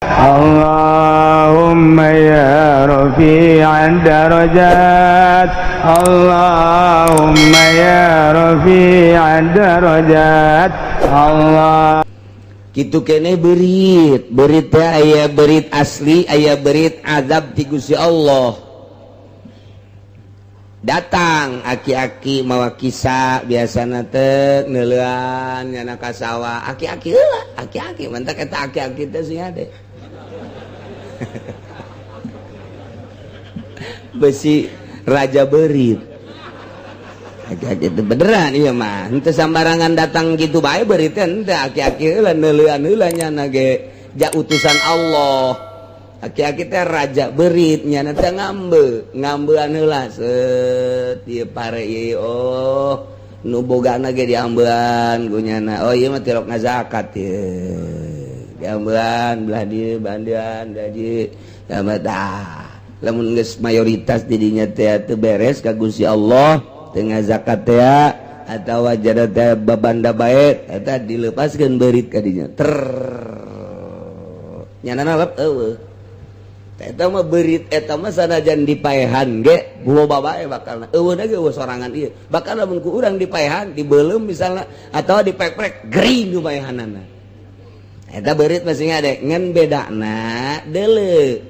اللهم يا رفيع الدرجات، اللهم يا رفيع الدرجات، الله. Gitu kene berit berit teh, aya berit asli, aya berit azab ti Gusti Allah. Datang aki-aki mawa kisah, biasana teh neuleuan nyana ka sawah aki-aki heula, aki-aki mantak eta aki-aki teh sing ade besi raja berit. Aki-aki itu beneran, iya mah henteu sambarangan datang gitu bae berit teh, henteu. Aki-aki heula neuleuan heula nyana ge ja utusan Allah. Aki-aki teh raja berit, nyana teh ngambe ngambean heula set ieu pare ieu, oh nu bogana ge diambean ku nyana. Oh, ieu mah tilok ngazakat ieu, diambean belah dieu, bandean belah dieu, dah. Lamun geus mayoritas didinya teh teu beres ka Gusti Allah, tengah zakat teh atawa jada teh babanda bae, eta dilepaskeun beurit ka dinya ter nyana nalep eueuh. Eta mah beurit, eta mah sanajan dipaehan ge loba bae bakalna, eueuh ge eueuh sorangan ieu. Bakal lamun ku urang dipaehan, dibeuleum misalna atawa diprek-prek, gering ku paehanana. Eta beurit masih ngade, ngan bedana deuleu.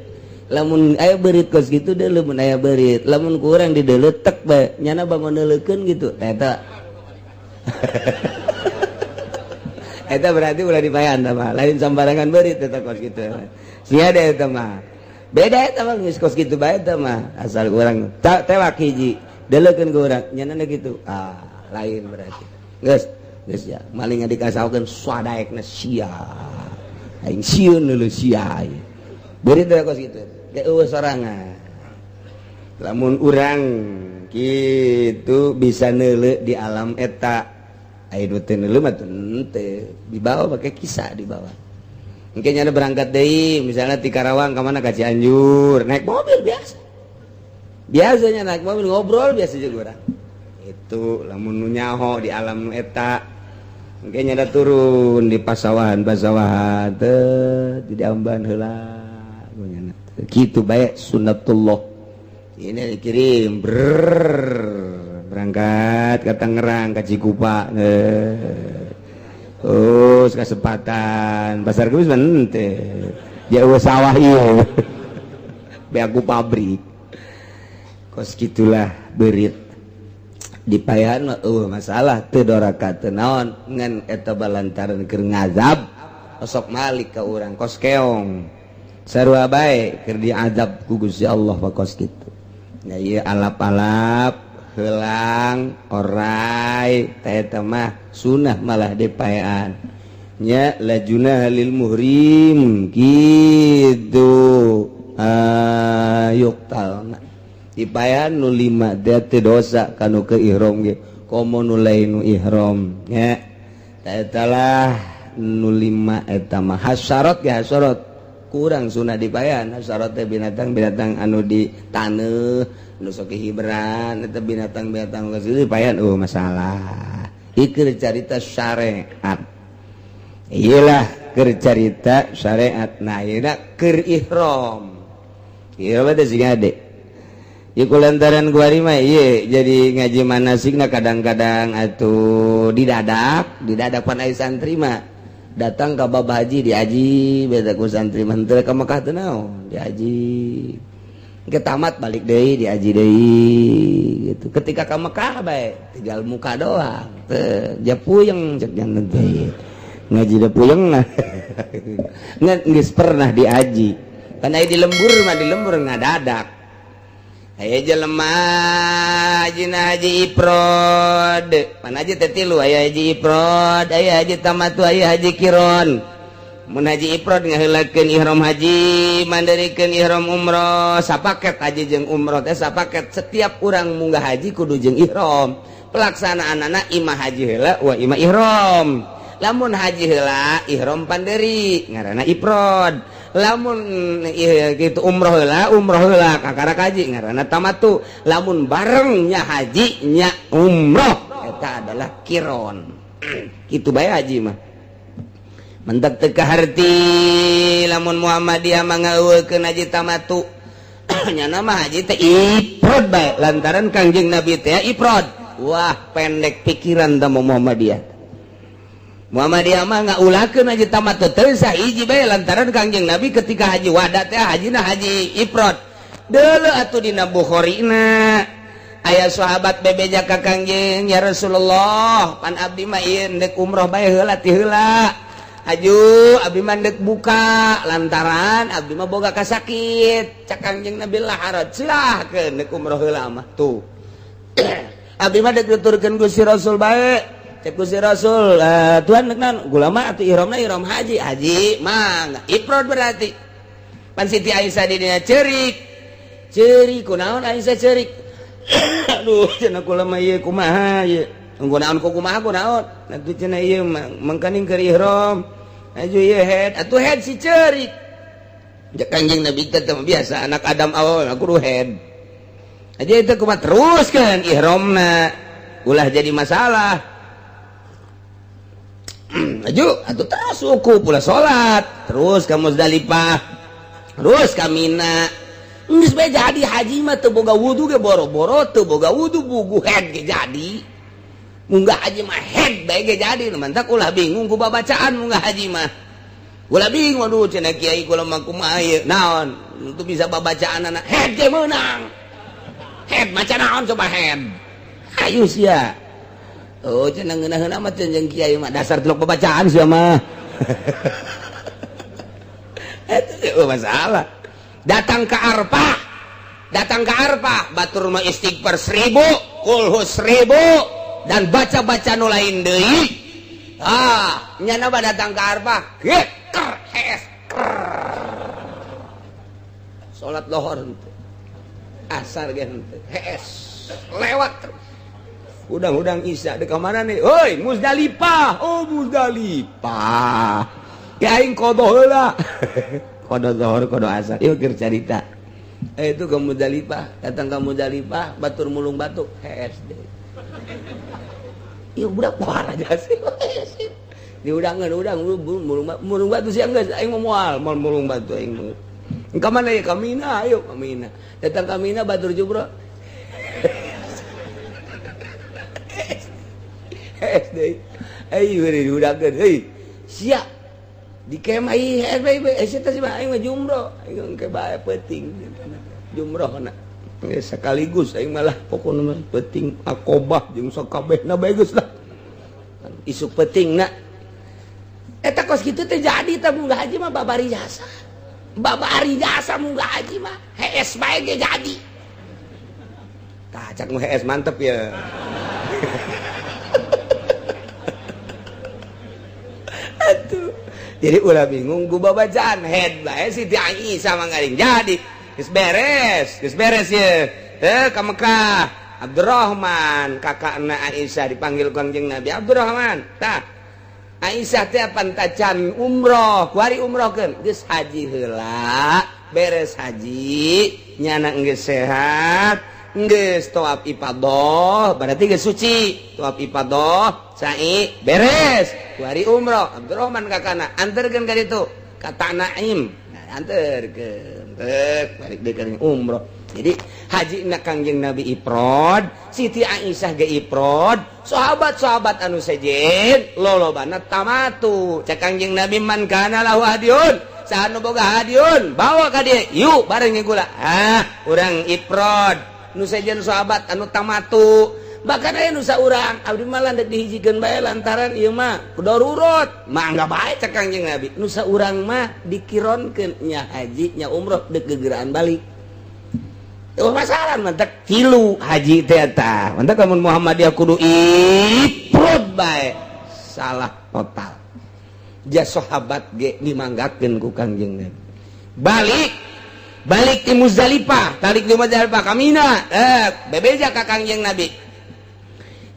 Lamun aya beurit kos gitu deuleu, mun aya beurit, lamun ku urang dideuleu tek bae nyana bangun neuleukeun gitu, eta eta berarti ulah dipaehan mah, lain sambarangan beurit eta kos gitu. Sia ada eta mah beda, eta mah geus kos gitu bae eta mah, asal urang tewak hiji deuleukeun ku urang nyana gitu, ah lain berarti. Geus geus ya maling dikasaokeun sadaekna sia, aing sieun leuleus sia. Beurit teh kos gitu ge eueuh sorangan. Lamun urang gitu bisa neuleu di alam eta, aya nu teu neuleu mah teu, dibawa pakai kisah, dibawa. Mungkin ada berangkat deui misalnya di Karawang ke mana, ke Cianjur, naik mobil biasa, biasanya naik mobil ngobrol biasa juga orang itu. Lamun nu nyaho di alam eta, mungkin ada turun di pasawahan, pasawahan teh di amban heula gitu baik. Sunatullah ini dikirim brrr, berangkat ke Tangerang, ke Cikupa, oh kesempatan pasar kemis teh jauh sawah iya beaku pabrik kos gitulah. Berit dipayahan mah masalah teu doraka teu naon, ngan eta balantaran keur ngazab osok malik ka urang kos keong sarua bae keur diazab ku Gusti Allah kos kitu. Nah, ieu alap-alap heulang orai teh eta mah sunah malah dipaean nya, la junah lil muhrim gitu ayuk talna dipaean nu lima teh teu dosa kanu ke ihram ge, komo nu lain nu ihram nya. Eta lah nu lima eta mah. Hasarat ge, hasarat kurang sunah dipaean. Hasarat teh binatang-binatang anu di taneuh, nu sok hibran eta, binatang-binatang geus dipaean, oh masalah. Ieu carita syariat, iyalah keur carita syariat. Nah, ieu keur ihram, ieu mah teh sing ade. Ieu lantaran kuari mah ieu jadi ngaji manasikna kadang-kadang atuh didadak, didadak pan aya santri mah datang ka bab haji, diaji beda ku santri mah, henteu ka Mekah teu naon, diaji ke tamat balik deui, diaji deui gitu. Ketika ka Mekah bae tinggal muka doang teu ja puyeng, cek jangan teh ngaji da puyeng. Ngan geus pernah diaji kan, aya di lembur mah, di lembur ngadadak. Aya jelema haji, haji ifrod, mana haji teh tilu, aya haji ifrod, aya haji tamatu, aya haji kiron. Mun haji ifrod ngaheulakeun ihram haji, mandirikeun ihram umroh, sapaket haji jeung umroh teh sapaket. Setiap urang munggah haji kudu jeung ihram. Pelaksanaan anak imah haji heula wa imah ihram. Lamun haji heula, ihram panderi, ngaranna ifrod. Lamun gitu umroh heula, umroh heula kakara haji, ngaranna tamatu. Lamun barengnya haji nya umroh, eta adalah kiron. Kitu bae haji mah. Mentak teu kaharti lamun Muhammadiyah mah ngeuwekeun haji tamattu. Nyana mah haji teh ifrad bae lantaran Kangjeng Nabi teh ifrad. Wah, pendek pikiran teh Muhammadiyah. Muhammadiyah mah ngaulakeun haji tamattu teu sah hiji bae lantaran Kangjeng Nabi ketika haji wada teh hajina haji ifrad. Deuleu atuh dina Bukhari na aya sahabat bebeja ka Kangjeng, "Ya Rasulullah, pan abdi mah ieu ndek umroh bae heula ti heula. Aju abdi mah ndek buka lantaran abdi mah boga kasakit." Cak Kangjeng Nabi, "La haraj, silahkeun ndek umroh heula mah." Tuh, abdi mah dek nuturkeun Gusti Rasul bae. Cek Gusti Rasul, "Tuhan dek naon?" "Kula mah atuh ihramna ihram haji." Haji mah ifrad berarti. Pan Siti Aisyah di dinya ceurik ceurik. Kunaon Aisyah ceurik? "Aduh," cenah, "kula mah ieu kumaha ieu?" "Kunaon ku kumaha, kunaon?" "Atuh," cenah, "ieu mangkaning keur ihram aju ieu head atuh head si ceurik." Cek Kanjeng Nabi teh biasa anak Adam awal kudu head aja itu kumaha, terus kan ihramna ulah jadi masalah. Aju atuh terus wukuf, ulah salat, terus ka Muzdalifah, terus ka Mina. Geus bae jadi haji mah teu boga wudu ge, boro-boro teu boga wudu, bugu head ge jadi. Munggah haji mah head bae ge jadi. Mantak ulah bingung ku babacaan munggah haji mah. Ulah bingung, "Aduh," cenah, "kiai kula mah kumaha ieu?" Naon itu bisa babacaan anak head ge meunang. Head maca naon coba head? Ayo sia. Oh, cenah ngeunah-ngeunah mah jeung kiai mah dasar telok babacaan sia mah. Itu masalah. Datang ke Arfah, datang ke Arfah, batur mah istighfar 1000, kulhu 1000, dan baca-baca nu lain deui. Ah, nyana mah datang ke Arfah, geker hees salat lohor henteu, asar ge henteu, hees lewat terus. Udang-udang Isya di mana nih? Oi, Muzdalifah. Oh, Muzdalifah. Ya aing qadha heula. Qadha zuhur, qadha asar. Ieu keur carita. Eh, itu ke Muzdalifah, datang ke Muzdalifah, batur mulung batuk, hees deui. Ieu budak pohara aja sih. Diudangan, udang mulung mulung batu siang geus aing mau moal, moal mulung batu aing. Ka mana ya? Ka Mina, ayo ka Mina. Datang ka Mina, batur jumroh. SD. Ayo diudangkeun, heuy. Sia di kemah ieu hees bae bae eta sih mah aing mah jumroh. Aing engke bae peuting jumroh na. Geus sekaligus aing malah pokona mah peuting Akobah jeung sakabehna bae geus lah. Isuk peutingna. Eta kos kitu teh jadi teh munggah haji mah babari jasa. Babari jasa munggah haji mah hees bae ge jadi. Tah cak nu hees mantep ya. Atuh. Jadi ulah bingung ku babacaan head bae Siti Aisyah mah ngaring jadi. Geus beres ye. Eh ka Mekah. Abdurrahman kakakna Aisyah dipanggil Kangjeng Nabi, "Abdurrahman, tah Aisyah teh pantacan umroh, kuari umrohkeun, geus haji heula, beres haji, nyana geus sehat, geus tawaf ifadah, berarti geus suci, tawaf ifadah, sa'i beres, kuari umroh." Abdurrahman kakana anterkeun ka ditu ka Naim, nah, anterkeun tek balik deui ka umroh. Jadi haji na Kangjeng Nabi ifrad, Siti Aisyah ge ifrad, sahabat-sahabat anu sejen lolobana tamatu. Cek Kangjeng Nabi, "Man kana lahu hadiun, saha nu boga hadiun bawa ka dieu, yuk bareng jeung kula." Ah, urang ifrad. Nu sejen sahabat anu tamatu, bahkan aya nu saurang, "Abdi mah landeuk dihijikeun bae lantaran ieu mah darurat." Mangga bae cek Kangjeng Nabi. Nu saurang mah dikironkeun nya haji nya umroh deuk gegeraan balik. Oh, masalah mantak tilu haji teh eta. Mantak lamun Muhammadiyah kudu ifrad bae salah total. Ja sahabat ge dimanggakeun ku Kangjeng Nabi. Balik balik di Muzdalifah, talik di Muzdalifah ka Mina, bebeja ka Kangjeng Nabi.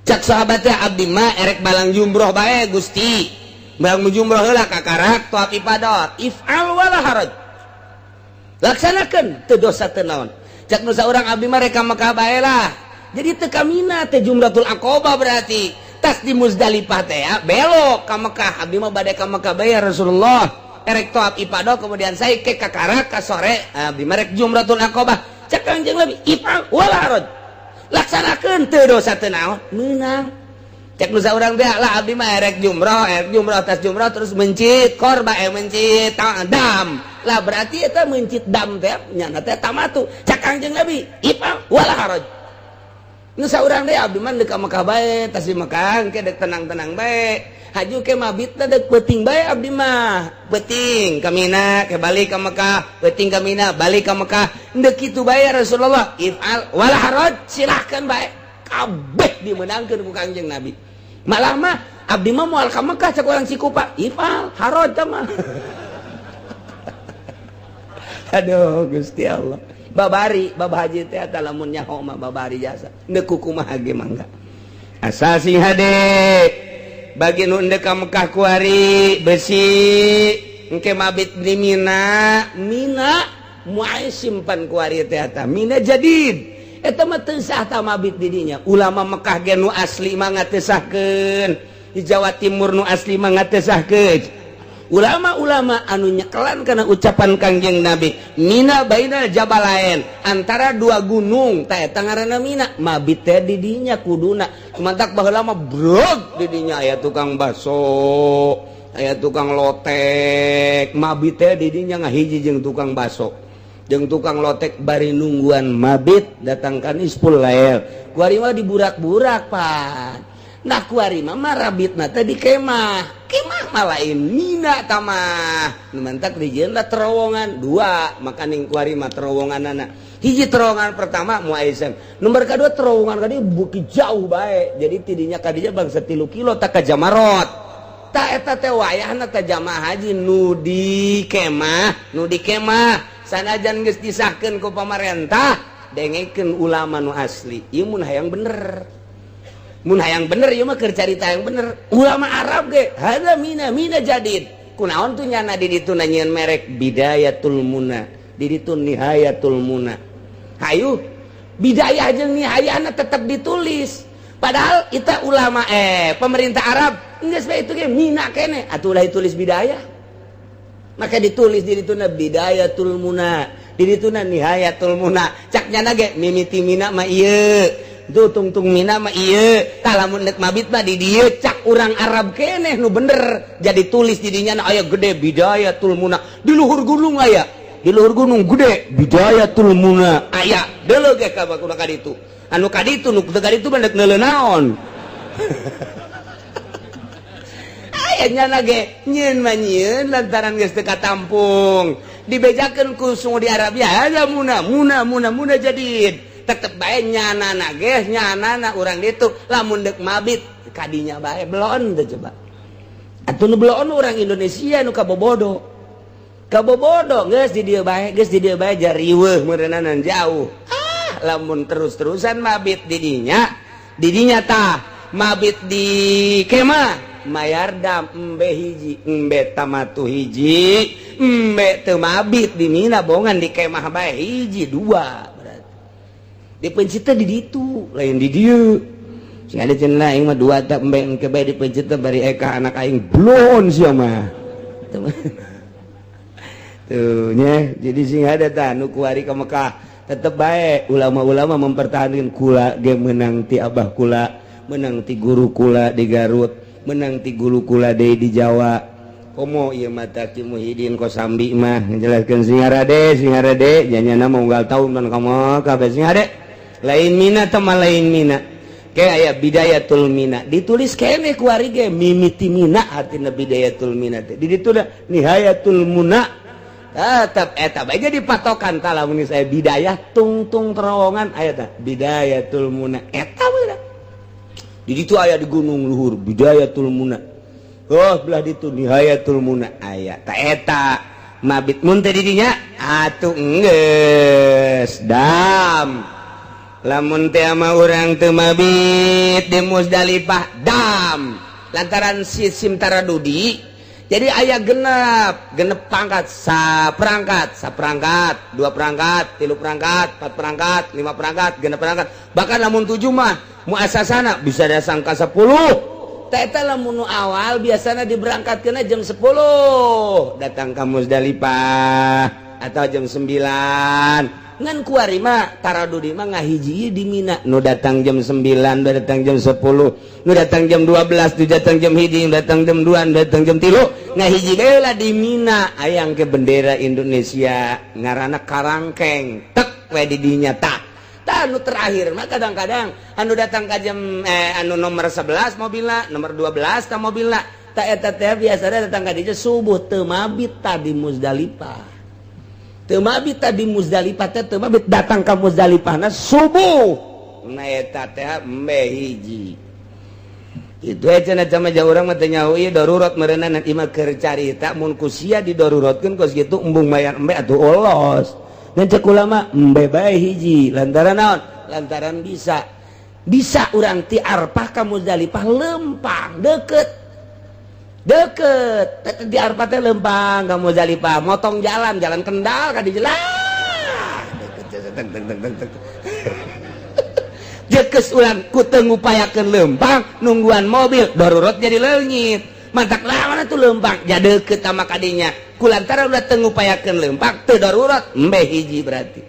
Cak sahabat teh, "Abdi mah erek balang jumroh bae Gusti. Balang jumroh heula kakarak tawaf ifadah." "If'al wala haraj." Laksanakeun teu dosa teu naon. Cak nusa urang, "Abdi mah rek ka Mekah bae lah." Jadi teu ka Mina teh Jumratul Aqobah berarti. Tas di Muzdalifah teh ya, belok ka Mekah. Abdi mah bade ka Mekah bae ya Rasulullah. Erek tawaf ifadah, kemudian saya ke kakara ka sore abdi mah rek jumratul aqabah. Cek Kangjeng Nabi, if'al wala haraj. Laksanakeun, teu dosa, teu naon, meunang. Cek nu saurang teh lah, abdi mah erek jumroh, tas jumroh terus mencit korba, mencit dam lah, berarti eta mencit dam teh nyana teh tamatu. Cek Kangjeng Nabi, if'al wala haraj. Nu saurang teh, abdi mah deuk ka Mekah bae, tas di Mekah engke dek tenang-tenang bae, haju ke mabitna dek peuting bae, abdi mah peuting ka Mina, ke balik ka Mekah, peuting ka Mina, balik ka Mekah, ndek kitu bae ya Rasulullah. If'al wala haraj, silahkan bae. Kabeh dimenangkeun ku Kangjeng Nabi. Malah mah abdi mah moal ka Mekah, cek orang Cikupa, if'al haraj mah. Aduh Gusti Allah, babari bab haji teh eta lamun nyaho mah babari jasa ndek kumaha ge mangga, asal sing hade. Bagi nu ndek ka Mekah kuari, besi engke mabit di Mina. Mina moal simpan kuari teh eta Mina jadid, eta mah teu sah ta mabit di dinya. Ulama Mekah ge nu asli mah ngatesahkeun, di Jawa Timur nu asli mah ngatesahkeun. Ulama-ulama anu nyekelan karena ucapan Kangjeng Nabi, Mina bainal jabalain, antara dua gunung, tah eta ngaranna Mina, mabit teh di dinya kuduna. Mantak baheula mah brog di dinya aya tukang baso, aya tukang lotek, mabit teh di dinya ngahiji jeung tukang baso jeung tukang lotek, bari nungguan mabit datangkan ispul lael. Kuari mah diburak-burak pan. Nah, kuari mah marabitna teh di kemah. Kemah mah lain Mina tamah. Nu mantak dijieun lah terowongan dua, makaning kuari mah terowonganana. Hiji terowongan pertama Muaizam. Nomor kedua terowongan kadi bukit jauh bae. Jadi tidinya kadinya bangsa 3 kilo tak ka Jamarot. Tak eta teh wayahna teh jamaah haji nu di kemah, nu di kemah sanajan geus disahkeun ku pamarentah, dengekeun ulama nu asli. Ieu mun hayang bener. Mun hayang bener, ieu mah keur carita yang bener. Ulama Arab ge hada Mina, Mina jadid. Kunaon tuh nyana di ditu nyieun merek Bidayatul Muna, di ditu Nihayatul Muna. Hayu, bidayah jeung nihayahna tetap ditulis. Padahal itu ulama, pemerintah Arab geus bae itu ge Mina kene, atuh ulah ditulis bidayah. Maka ditulis di ditu Bidayatul Muna, di ditu Nihayatul Muna. Cak nyana ge mimiti Mina mah ieu. Tuh tungtung Mina mah ieu, tah lamun deuk mabit mah di dieu, cak urang Arab keneh nu bener. Jadi tulis di dinya aya gede Bidayatul Muna. Di luhur gunung aya. Di luhur gunung gede Bidayatul Muna aya. Deuleu ge ka bakuna ka ditu. Anu ka ditu nu teu ka ditu mah deuk neuleuh naon. Aya nyana ge nyieun mah nyieun lantaran geus teu katampung. Dibejakeun ku Saudi Arabia ada Muna, Muna, Muna, Muna jadid. Tetep bae nyanana ge nyanana urang ditu lamun deuk mabit kadinya bae, belon teh coba. Atuh nu belon urang Indonesia nu kabobodo. Kabobodo geus di dieu bae, geus di dieu bae, jariweuh meureunana jauh. Ah, lamun terus-terusan mabit di dinya, di dinya tah mabit di kemah mayar dam embe hiji, embe tamatu hiji, embe teu mabit di Mina, bongan di kemah bae hiji dua. Berarti dipencit teh di ditu, lain di dieu. Sing ada cenah aing mah dua tak embe engke bae dipencit teh bari eka anak aing blon sia mah. Tuh nya, jadi sing ada tah nu kuari ka Mekah tetep bae ulama-ulama mempertahankan. Kula ge menang ti abah kula, menang ti guru kula di Garut, menang ti guru kula deui di Jawa. Komo ieu mah Ki Muhyiddin Kosambi mah ngejelaskeun, sing harade, sing harade janyana mah unggal tahun kan ka Mekah bae, sing hade. Lain Mina teh mah, lain Mina. Kayak aya Bidayatul Mina ditulis kene kuari ge mimiti Mina, artina Bidayatul Mina teh di ditu da Nihayatul Muna. Tetep eta bae jadi patokan. Tah, lamun saya bidayah tungtung terowongan aya tah Bidayatul Muna, eta bener di ditu aya di gunung luhur Bidayatul Muna. Oh, belah ditu Nihayatul Muna aya. Ta eta mabit mun teh di dinya atuh geus dam. Lamun teh ama urang teu mabit di Musdalifah dam, lantaran sistem taradudi. Jadi aya genep genep pangkat, sa perangkat, sa perangkat, dua perangkat, tilu perangkat, empat perangkat, lima perangkat, genep perangkat, bahkan lamun tujuh mah muasasana bisa dasang ka 10. Tah, eta lamun nu awal biasanya diberangkatkeun jam 10 datang ka Muzdalifah atau jam 9. Ngan kuari mah taradudi mah ngahiji di Mina, nu datang jam 9, nu datang jam 10, nu datang jam 12, nu datang jam 1, nu datang jam 2, nu datang jam 3, ngahiji lah di Mina. Ayang ke bendera Indonesia ngaranna karangkeng tek we di dinya. Tah tah, anu terakhir mah kadang-kadang anu datang ka jam anu nomor 11 mobilna, nomor 12 ta mobilna. Tah, eta teh biasanya datang ka dinya subuh, teu mabit tadi Muzdalifah, teu mabit tadi Muzdalifah teh, teu mabit datang ka Muzdalifah na subuh. Nah, eta teh embe hiji itu aja cenah sama jauh. Urang mah teu nyaho ieu darurat meureunna nanti mah keur carita. Mun ku sia didaruratkeun kos kitu, embung mayar embe atuh olos. Dan cek ulama embe bae hiji, lantaran naon? Lantaran bisa bisa urang ti Arfah ka Muzdalifah lempang, deket deket. Di Arfah teh lempang ka Muzdalifah, motong jalan jalan Kendal ka di jelas deket. Teng teng teng teng teng. Jekes urang ku teu ngupayakeun lempang, nungguan mobil darurat jadi leungit. Mantak lawan tuh lempang ja deket sama kadinya. Kulantaran udah teu ngupayakeun lempang, teu darurat, embe hiji. Berarti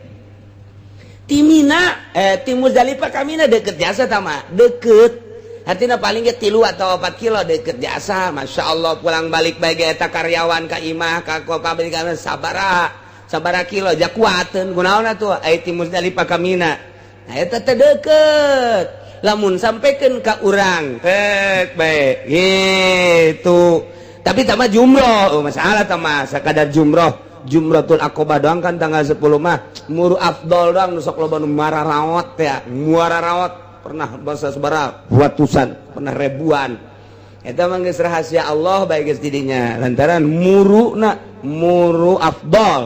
ti Mina, ti Muzdalifah ka Mina deket jasa tama deket, artinya paling ge 3 atau 4 kilo deket jasa. Masya Allah, pulang balik baik eta karyawan ka imah ka pabrik sabara sabara kilo ja kuateun kunaon atuh aya ti Muzdalifah ka Mina. Nah, eta teh deket. Lamun sampaikan ka urang tek bae gitu, tapi tama jumroh, oh, masalah tama sakadar jumroh, jumratul aqobah doang kan tanggal 10 mah muru afdol doang. Nu sok loba nu mararaot ya, muara raot pernah bahasa sabara ratusan, pernah ribuan. Eta mah geus rahasia Allah bae geus didinya, lantaran muru na muru afdol,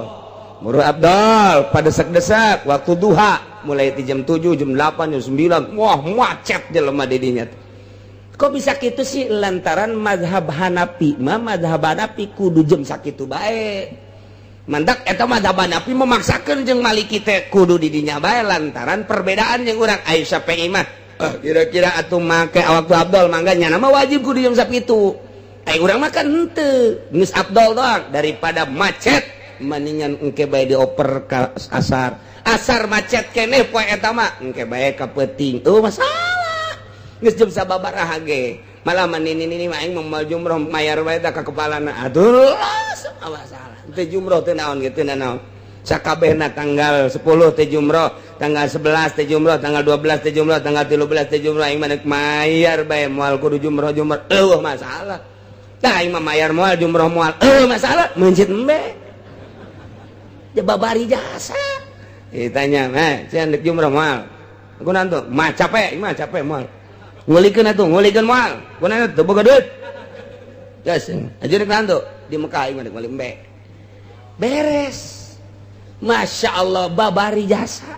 muru afdol pada desak-desak waktu duha, mulai di jam 7, jam 8, jam 9, wah, macet jelema didinya. Kok bisa gitu sih? Lantaran mazhab Hanafi mah, mazhab Hanafi kudu jam sakitu bae. Mantak eta mazhab Hanafi memaksakeun jeung Maliki teh kudu didinya bae, lantaran perbedaan jeung urang Aisyah PI mah kira-kira atuh make waktu afdol mangga nya nama wajib kudu jam sakitu. Ai urang mah kan henteu, geus afdol doang. Daripada macet mendingan engke bae dioper ka asar. Asar macet keneh poe eta mah, engke bae ka peuting. Oh, masalah geus jam sababaraha ge malah manini ini mah aing moal jumroh, mayar bae ka kepalana aduh. Semua masalah teu jumroh teu naon gitu naon sakabehna. Tanggal 10 teh jumroh, tanggal 11 teh jumroh, tanggal 12 teh jumroh, tanggal 13 teh jumroh, aing mah mayar bae moal kudu jumroh jumroh, eueuh masalah. Tah, aing mah mayar moal, jumroh moal, eueuh masalah, mencit embe babari jasa. Ditanya, "Eh, sia ndek jumroh moal?" "Kunaon tuh?" "Mah capek, mah capek moal." "Ngulikeun atuh, ngulikeun moal." "Kunaon tuh? Boga duit." Geus, aja rek naon tuh? Di Mekah aing mah dek embe. Beres. Masya Allah, babari jasa.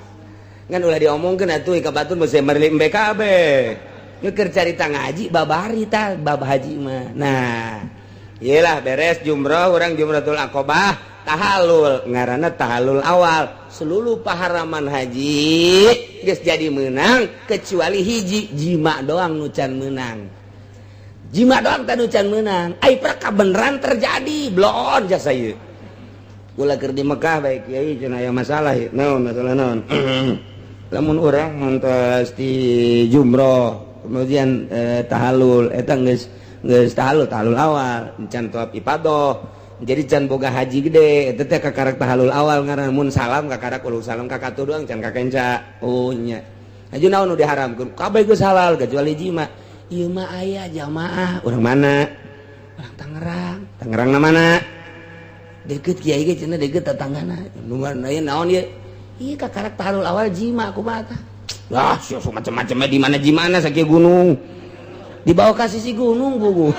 Ngan ulah diomongkeun atuh ka batur, mesti meuli embe kabeh. Keur carita ngaji babari tah bab haji mah. Nah, iyalah beres jumroh urang, jumratul aqobah, tahalul, ngaranna tahalul awal. Seluruh paharaman haji geus jadi menang kecuali hiji, jima doang nu can menang, jima doang teh nu can menang. Ai beneran terjadi bloon jasa ieu. Kula keur di Mekah baik, "Kiai," cenah, "aya masalah ieu." "Naon masalah, naon?" "Lamun urang montos di jumroh kemudian tahalul eta geus geus tahalul, tahalul awal, can tawaf ifadah, jadi can boga haji gede. Eta teh kakarak tahalul awal ngaran, mun salam kakarak uluk salam ka katuh doang, can kakenca." "Oh nya, aju naon nu diharamkeun?" "Kabeh geus halal kecuali jima." "Ieu mah aya jamaah." "Urang mana?" "Urang Tangerang." "Tangerang na mana?" "Deket, Kiai ge," cenah, "deket tetanggana." "Nu mana naon ieu?" "Ieu kakarak tahalul awal jima, kumaha tah?" Wah, sia macam-macam. "Di mana, di mana?" "Sakieu gunung, dibawa ka sisi gunung buku."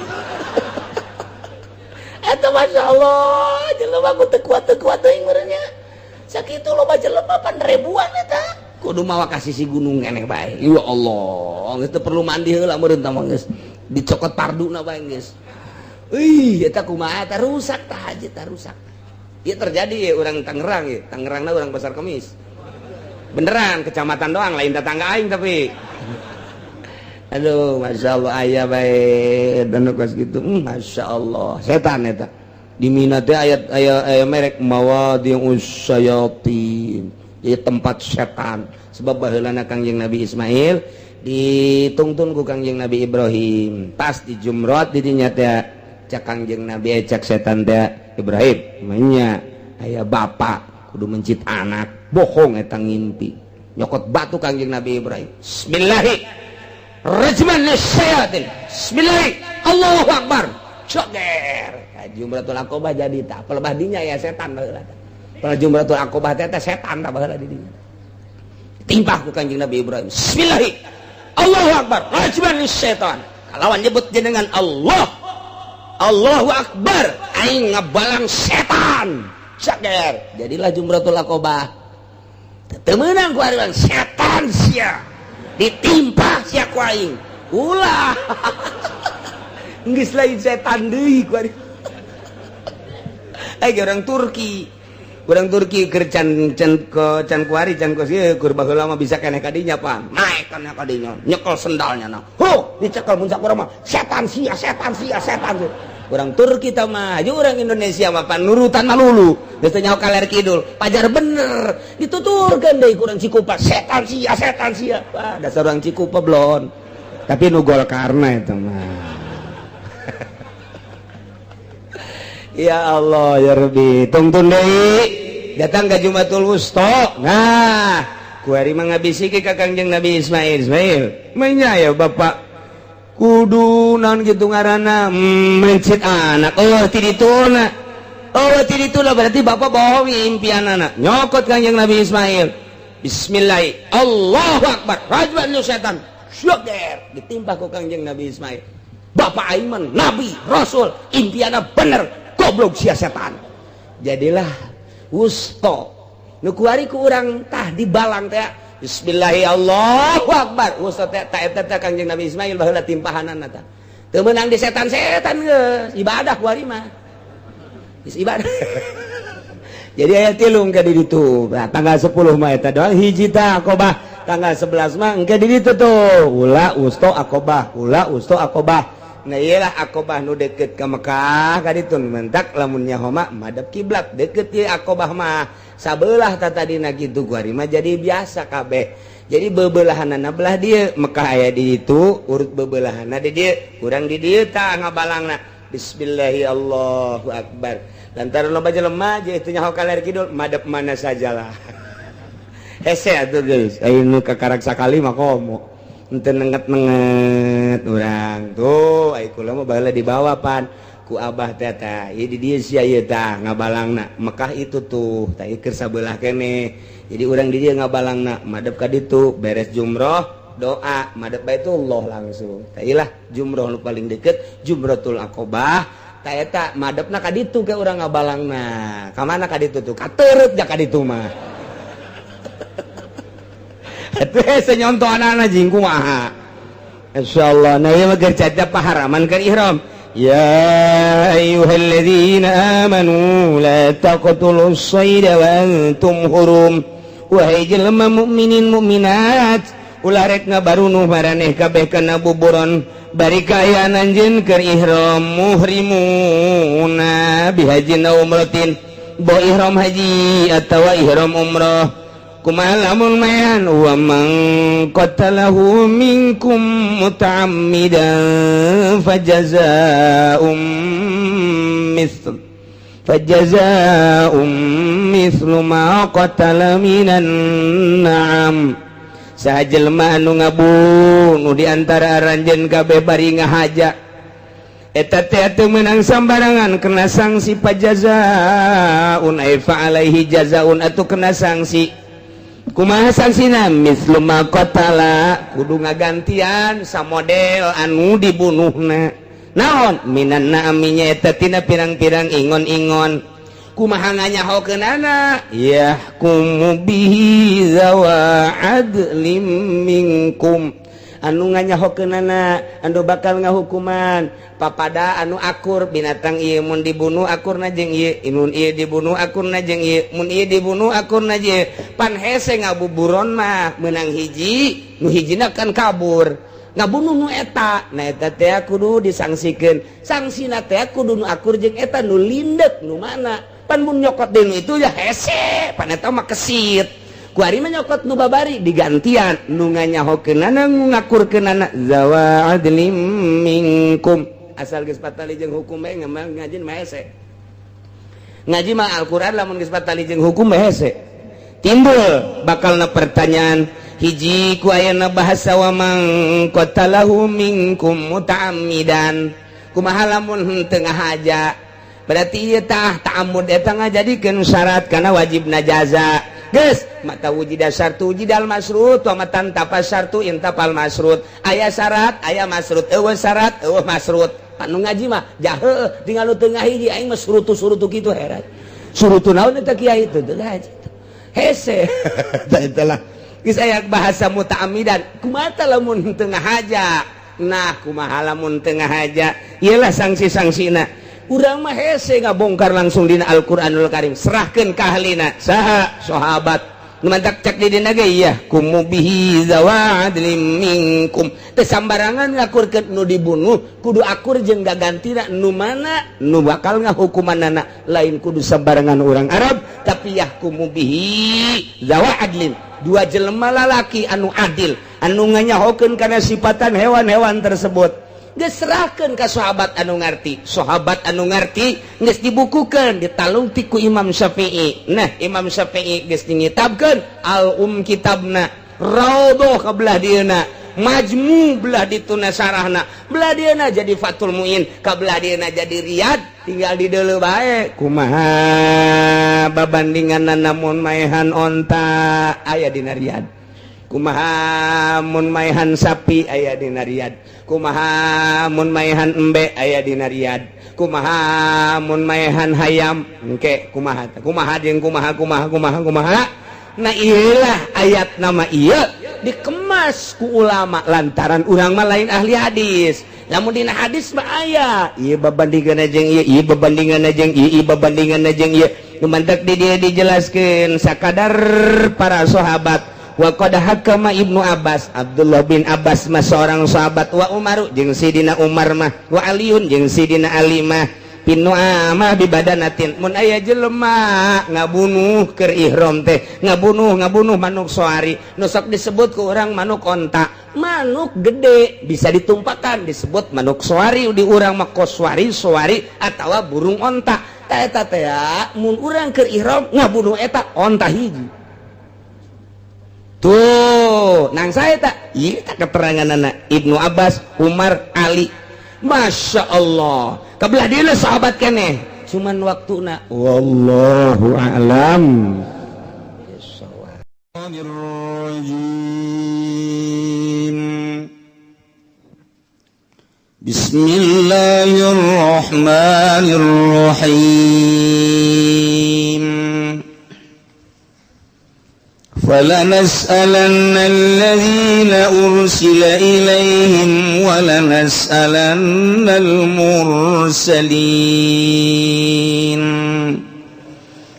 Eta Masya Allah, jelema ku teu kuat, teu kuat teuing meureun nya. Sakitu loba jelema pan ribuan eta. Kudu mawa ka sisi gunung keneh bae. Ya Allah, geus teu perlu mandi heula meureun tah mah, geus dicokot parduna bae geus. Ih, eta kumaha tah, rusak tah haji tah, rusak. Ieu terjadi ya urang Tangerang ya. Tangerangna urang Pasar Kemis. Beneran kecamatan doang, lain tetangga aing tapi. Aduh, masya Allah, aya bae dan kos gitu. Masya Allah, setan eta di Mina teh ayat aya aya merek mawadhi'us syayatin, di tempat setan. Sebab baheulana Kangjeng Nabi Ismail ditungtun ku Kangjeng Nabi Ibrahim pas di Jumrot di dinya teh. Cak Kangjeng Nabi, cak setan teh, "Ibrahim, nya aya bapak kudu mencit anak, bohong eta ngimpi." Nyokot batu Kangjeng Nabi Ibrahim, "Bismillahi, rajman lisyayatin, bismillahi, Allahu akbar." Coger Jumratul Aqobah, jadi tak pelebah dinya ya setan baheula. Kalau Jumratul Aqobah teh setan tak baheula di dinya. Timpah ku Kanjeng Nabi Ibrahim, "Bismillahi, Allahu akbar, rajman lisyayatin." Kalawan nyebut jenengan Allah, Allahu akbar, aing ngabalang setan. Cager jadilah Jumratul Aqobah. Teu meunang ku ari, "Setan sia, ditimpa sia ku aing." Ulah, geus lain setan deui ku ari. Eh, orang Turki, orang Turki keur can can ke can kuari can kos ieu, keur baheula mah bisa keneh kadinya pan naek kana kadinya, nyekel sendalnya. Nah, ho, dicekel. Mun sakurang mah, "Setan sia, setan sia, setan sia." Orang Turki ta mah. Aja orang Indonesia mah pan nurutan malulu, geus teu nyaho kaler kidul. Pajar bener dituturkeun deui ku urang Cikupa, "Setan sia, setan sia." Wah, dasar orang Cikupa blon, tapi nu Golkarna itu mah. Ya Allah ya Rabbi, tungtun deui datang ke Jumatul Wusta. Nah, kuari mah ngabisiki ka Kangjeng Nabi Ismail, "Ismail, menya ya bapak kudu naon gitu ngaranna, mencit anak. Oh, ti dituna, oh, ti dituna, berarti bapak bohong impian anak." Nyokot Kangjeng Nabi Ismail, "Bismillah, Allahu Akbar, rajman lu setan." Syukur ditimpa ku Kangjeng Nabi Ismail. "Bapak Aiman nabi rasul, impianna bener, goblok sia setan." Jadilah wusto nu kuari ku urang tah dibalang teh, "Bismillahi, Allahu akbar." Wusto teh ta eta teh Kangjeng Nabi Ismail baheula timpahanana tah. Teu meunang di setan-setan, geus ibadah kuari mah, geus ibadah. Jadi aya tilung ka di ditu. Nah, tanggal 10 mah eta doang hiji tah Aqobah. Tanggal 11 mah engke di ditu tuh, ula, wusto, Aqobah, ula, wusto, Aqobah. Nah, iyalah Aqobah nu deket ke Mekah ka ditu. Mentak lamun nyaho mah madep kiblat, deket ieu Aqobah mah sabelah ta tadina kitu. Kuari mah jadi biasa kabeh, jadi bebelahanana belah dieu, Mekah aya di ditu, urut bebelahanna di dieu, urang di dieu tah ngabalangna, "Bismillahi, Allahu akbar." Lantaran loba jelema je itu nyaho kaler kidul, madep mana sajalah hese atuh geus. Aya nu kakarak sakali mah komo ente nenget-nenget urang tuh. Ai kula mah baheula dibawa pan ku abah teh tah, ieu di dieu sia ieu tah ngabalangna, Mekah itu tuh tah, ieu keur sabelah keneh. Jadi urang di dieu ngabalangna madep ka ditu. Beres jumroh, doa madep Baitullah langsung. Tah, ilah jumroh nu paling deket, Jumratul Aqobah tah eta, madepna ka ditu ke urang ngabalangna. Ka mana ka ditu tuh, kateureut ja ka ditu mah. Atuh hese nyontoh anak-anak jeung kumaha. Insyaallah. Nah, ieu mah keur caca paharaman keur ihram. Ya ayyuhalladzina amanu la taqtulus sayda wa antum hurum. Wahai jelema mukminin mukminat, ulah rek ngabarunuh maraneh kabeh kana buburon bari kaayaan anjeun keur ihram, muhrimuna bihajin aw umratin, bo ihram haji atawa ihram umrah. Kumaha lamun mayan? Wa man qatalahu minkum muta'ammidan fajazaa'um mithlu ma qatala minan na'am. Saha jelema anu ngabunuh di antara aranjeun kabeh bari ngahaja, eta teh teu meunang sambarangan, kena sanksi. Pajazaun ay fa alaihi jazaun, atuh kena sanksi. Kumaha sanksina? Mislu ma qatala, kudu ngagantian samodel anu dibunuhna. Naon? Minan na'aminya eta tina pirang-pirang ingon-ingon. Kumaha nganyahokeunana? Yahkumu bihi zawa adlim minkum, anu nganyahokeunana, anu bakal ngahukuman papada anu akur. Binatang ieu mun dibunuh akurna jeung ieu, mun ieu dibunuh akurna jeung ieu, mun ieu dibunuh akurna jeung ieu. Pan hese ngabuburon mah, menang hiji, nu hijina kan kabur. Ngabunuh nu eta. Nah, eta teh kudu disangsikeun. Sangsina teh kudu nu akur jeung eta nu lindek nu mana. Pan mun nyokot deui nu itu ya hese, pan eta mah kesit. Ku ari mah nyokot nu babari digantian nu nganyahokeunana, nu ngakurkeunana, zawa adlim minkum. Asal geus patali jeung hukum bae ngaji mah hese. Ngaji mah Al-Qur'an lamun geus patali jeung hukum bae hese. Timbul bakalna pertanyaan hiji ku ayana bahasa wa man qatalahu minkum muta'ammidan, kumaha lamun henteu ngahaja? Berarti ieu tah ta'ammud eta ngajadikeun syarat kana wajibna jaza. Geus mata wujida syartu wujidal masrut wa matan tafa syartu intafal masrut. Aya syarat aya masrut, eueuh syarat eueuh masrut. Anu ngaji mah jahe tinggal nu tengah hiji, aing mah surutu-surutu kitu heran. Surutu naon eta, kiai? Teu ngaji hese. Tah, itulah geus aya bahasa muta'ammidan, kumaha lamun teu ngahaja? Nah, kumaha lamun teu ngahaja? Iyalah sanksi-sanksina. Urang mah hese ngabongkar langsung dina Al-Qur'anul Karim, serahkeun ka ahlina. Saha? Sahabat. Nu mantak cek di dina ge yahkumu bihi zawa adlim minkum, teu sambarangan ngakurkeun nu dibunuh, kudu akur jeung gagantina nu mana nu bakal ngahukumanana. Lain kudu sembarangan orang Arab, tapi yahkumu bihi zawa adlin, dua jelema lalaki anu adil anu nganyahokeun kana sifatan hewan-hewan tersebut. Geus serahkeun ka sahabat anu ngarti. Sahabat anu ngarti geus dibukukeun, ditalungtik ku Imam Syafi'i. Nah, Imam Syafi'i geus dingitabkeun al um kitabna, Raudhah ka belah dieuna, Majmu belah dituna sarahna, belah dieuna jadi Fathul Muin, ka belah dieuna jadi Riyad. Tinggal di deuleu bae kumaha babandingan namun maehan onta aya dina Riyad, kumaha mun maehan sapi aya dina Riyad, kumaha mun maehan embe aya dina Riyad, kumaha mun maehan hayam engke, kumaha kumaha jeung kumaha kumaha kumaha kumaha. Nah, iyalah ayat nama iya dikemas ku ulama lantaran urang mah lain ahli hadis. Namun dina hadis mah aya ieu babandingan jeung ieu, ieu babandingan jeung ieu, ieu babandingan jeung ieu. Nu mantak di dia dijelaskeun sakadar para sahabat. Wa qad hakama Ibnu Abbas, Abdullah bin Abbas mah seorang sahabat, wa Umaru jeung Sidina Umar mah, wa Aliun jeung Sidina Ali mah pinu amah bibadanatin, mun aya jelema ngabunuh keur ihram teh, ngabunuh ngabunuh manuk soari, nu sok disebut ku urang manuk onta, manuk gede bisa ditumpakan disebut manuk soari, di urang mah koswari soari atawa burung onta. Ta eta teh mun urang keur ihram ngabunuh eta onta hiji tuh nang saya tak iya tak keterangan anak Ibnu Abbas, Umar, Ali. Masya Allah, kebelah dia sahabat keneh, cuman waktu na wallahu a'lam. الرجيم. بسم الله الرحمن الرحيم. فلنسألن الذين أرسل إليهم ولنسألن المرسلين.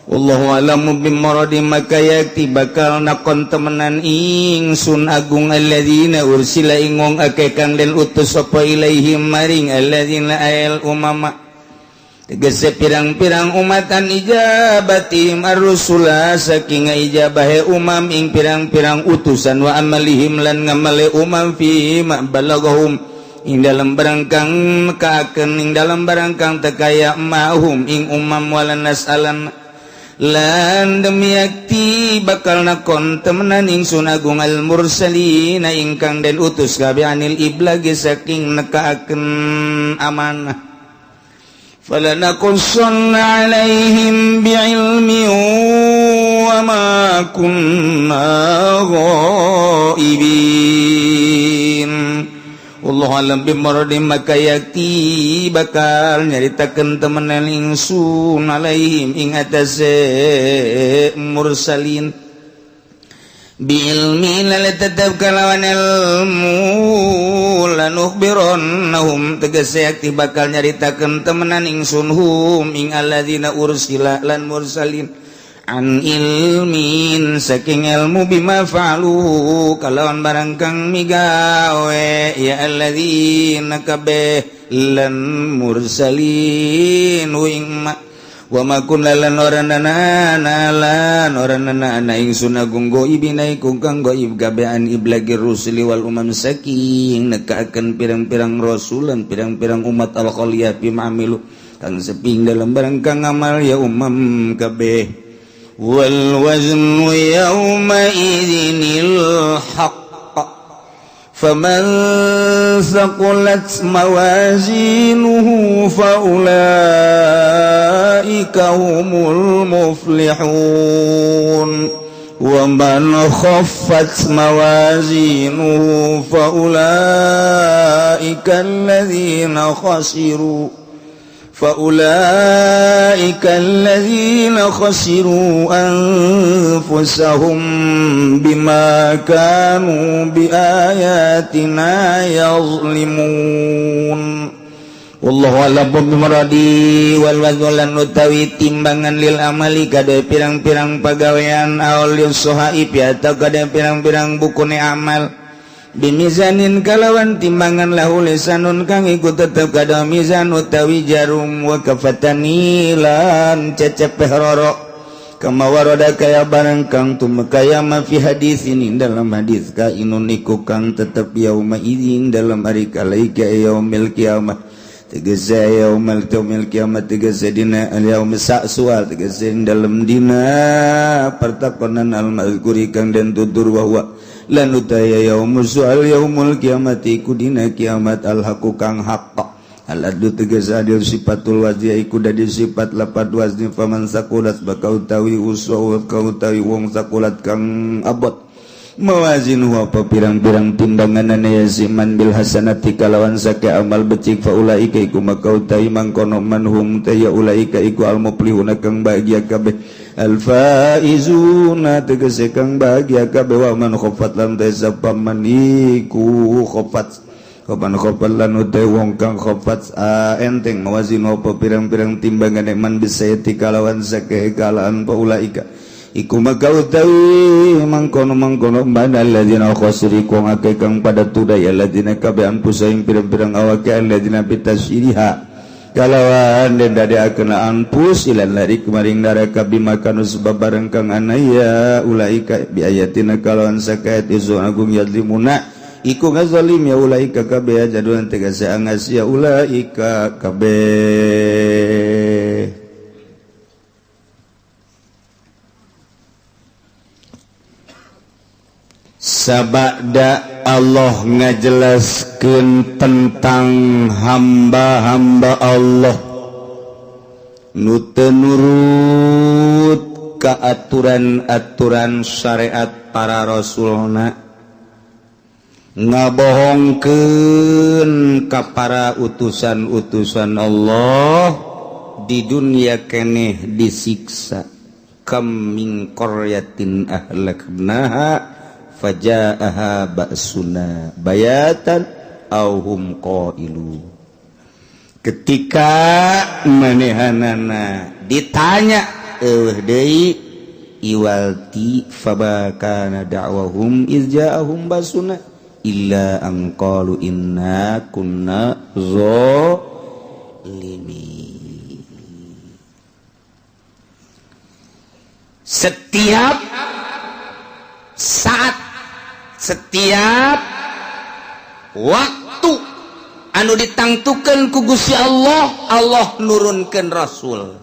Wallahu a'lamu bimuradi. Maka yakti bakal nakon temenan ingsun agung alladzina ursila ing wong akeh kang den utus sapa ilaihim maring alladzina ayal umama, tegese pirang-pirang umatan, ijabatihim ar-rusula saking ijabahe umam ing pirang-pirang utusan, wa amalihim lan ngamale umam, fi ma balagahum ing dalam barangkang kaakeun ing dalam barangkang tekaya mahum ing umam. Wala nasalan lan demi yakti bakal nakon temenan ingsun agung al mursalina ingkang den utus kabeh anil iblagi saking nekaakeun amanah. Falanaqussanna alaihim bi'ilmi wa ma kunna ghaibin. Wallahu alam bimuradi. Maka yakti bakal nyaritakeun temenan ingsun alaihim ing atase mursalin biilmi lale tetep kalawan ilmu, lanukhbirannahum tegese yakti bakal nyaritakeun temenan ingsun hum ing alladzina ursila lan mursalin. An ilmin saking ilmu bima fa'alu kalawan barang kang migawe ya alladzina kabeh lan mursalin ing ma wa ma kunna lan ora nana lan ora nana ana ingsun agung goibina iku kang goib kabeh an iblagir rusuli wal umam saking nekaakeun pirang-pirang rasulan pirang-pirang umat al khaliyah bima amilu kang seping dalam barang kang ngamal ya umam kabeh. Wal waznu yawma idzinil haqq faman thaqulat mawazinuhu faulaika humul muflihun wa man khaffat mawazinuhu faulaika alladzina khasiru فأولئك الذين خسروا أنفسهم بما كانوا بآياتنا يظلمون. Wallahu a'lam bimuradi. Wal wazlan utawi timbangan lil amali kade pirang-pirang pagawean aw lil sohaib atau kade pirang-pirang bukune amal bimizanin kalawan timbangan lahu lisanun kang iku tetep kada mizan utawi jarum wa kafatani lan cecepeh roro kama waroda kaya barang kang tumeka ma fi hadis ini dalam hadis kainun iku kang tetep yauma idzin dalam hari kalaika yaumil kiamah tegese yaumil yaumil kiamat tegese dina al yaum sa'sual tegese dalam dina pertakonan al mazkuri kang den tutur wa huwa lan utaya yaumul su'al yaumul kiamati iku dina kiamat al haqu kang haqq al adlu tegese adil sifatul wazi iku dadi sifat lapat wazni faman sakulat bakal utawi uswa utawi wong sakulat kang abot mawazin apa pirang-pirang timbangan ya siman bil hasanati kalawan sake amal becik faulaika iku maka utawi mangkono man hum ta ya ulaika iku al muflihuna kang bahagia kabeh al faizuna tegese kang bahagia kabeh wa man khaffat lan sapa man iku khaffat kapan khaffat lan utawi wong kang khaffat enteng mawazin apa pirang-pirang timbangan man bisayati kalawan sake kalaan faulaika iku maka utawi mangkono-mangkono man alladzina khasiru ku akeh kang pada tudai alladzina kabeh anfusa ing pirang-pirang awake alladzina bitasyiriha kalawan den dadiakeun anfus ilan lari kemaring neraka bima kanu sebab bareng kang anaya ulaika bi ayatina kalawan sakait izu agung yadlimuna iku ngazalim ya ulaika kabeh jaduan tegese angas ya ulaika kabeh. Sabada Allah ngajelaskeun tentang hamba-hamba Allah nu teu nurut ka aturan-aturan syariat para rasulna ngabohongkeun ka para utusan-utusan Allah di dunia keneh disiksa. Kam min qaryatin ahlaknaha fajaaha ba'suna bayatan aw hum qailu. Ketika manehanana ditanya eueuh deui iwalti fabakana da'wahum iz ja'ahum basuna illa an qalu inna kunna zalimin. Setiap saat, setiap waktu anu ditangtukeun ku Gusti Allah, Allah nurunkeun rasul.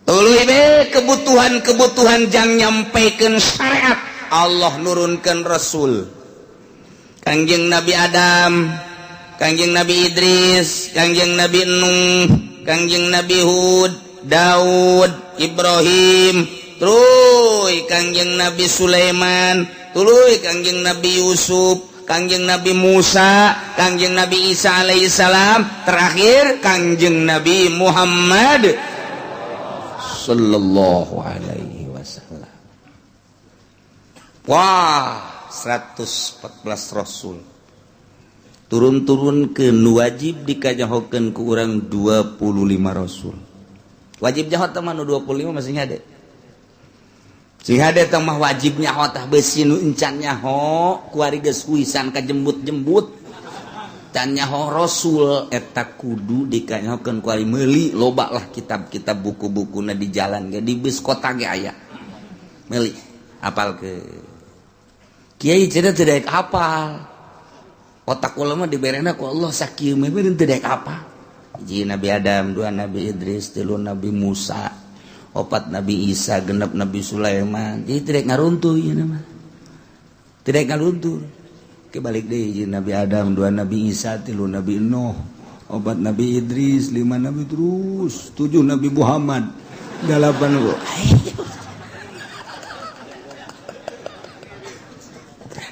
Tuluy be kebutuhan-kebutuhan jang nyampaikan syariat, Allah nurunkeun rasul. Kangjeng Nabi Adam, Kangjeng Nabi Idris, Kangjeng Nabi Nuh, Kangjeng Nabi Hud, Daud, Ibrahim, tuluy Kangjeng Nabi Sulaiman, tuluy Kangjeng Nabi Yusuf, Kangjeng Nabi Musa, Kangjeng Nabi Isa alaihissalam, terakhir Kangjeng Nabi Muhammad sallallahu alaihi wasallam. Wah, 114 rasul turun-turun ke nu wajib dikajahokeun ku urang 25 rasul. Wajib nyaho teh mah nu 25 masih hade. Sing hade teh mah wajib nyaho tah beusi nu encan nyaho kuari geus huisan kajembut-jembut. Can nyaho Rasul eta kudu dikanyahokeun kuari meuli loba lah kitab-kitab buku-bukuna di jalan ge di bus kota ge aya. Meuli apal ke Kiai cenah teu daek apal. Otak ulama diberena ku Allah sakieu mah teu daek apal. Hiji Nabi Adam, dua Nabi Idris, tilu Nabi Musa, opat Nabi Isa, genep Nabi Sulaiman. Jadi tidak ngaruntuh ieu mah. Tidak ngaruntuh. Ke balik deui hiji Nabi Adam, dua Nabi Isa, tilu Nabi Nuh, opat Nabi Idris, lima Nabi terus, tujuh Nabi Muhammad, delapan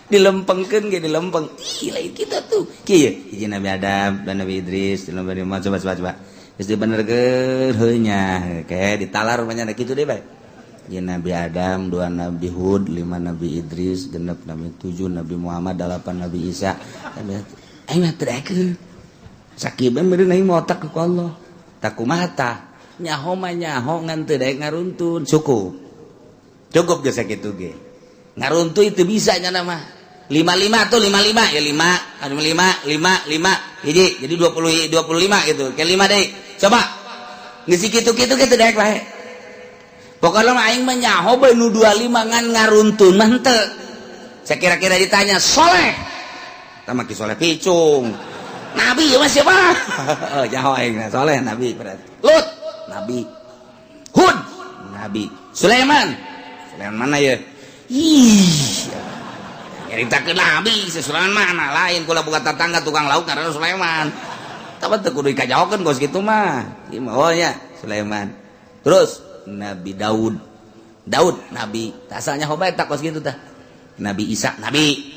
dilempengkeun ge dilempeng. Ih lain kita tuh. Kieu hiji Nabi Adam dan Nabi Idris, tilu Nabi Muhammad, coba coba coba. Geus dibenerkeun heuh nya, kayak ditalar banyak kitu deh bae. Hiji Nabi Adam, dua Nabi Hud, lima Nabi Idris, genep Nabi tujuh Nabi Muhammad, delapan Nabi Isa. Aing mah teu daekeun. Sakieu bae meureun aing mah otak ku Allah. Tak kumaha tah? Nyaho mah nyaho ngan teu daek ngaruntun. Cukup. Cukup geus sakitu ge. Ngaruntuy teu bisa nya mah. 55 tuh 55 ya 5 5 5 5 hiji jadi 20 25 gitu ke 5 deui coba geus kitu-kitu kitu daek bae pokokna mah aing mah nyaho bae nu 25 ngan ngaruntun mah henteu. Saya kira-kira ditanya soleh tah mah ki soleh picung nabi mah siapa nyaho aing soleh nabi berarti Lut nabi Hud nabi Sulaiman Sulaiman mana ya ih nyaritakeun nabi si Sulaiman mana lain kula buka tetangga tukang lauk karena Sulaiman tapi teu kudu dikajahokeun kos kitu mah ieu mah oh nya Sulaiman terus Nabi Daud Daud nabi asalnya hoba eta kos kitu tah Nabi Isa nabi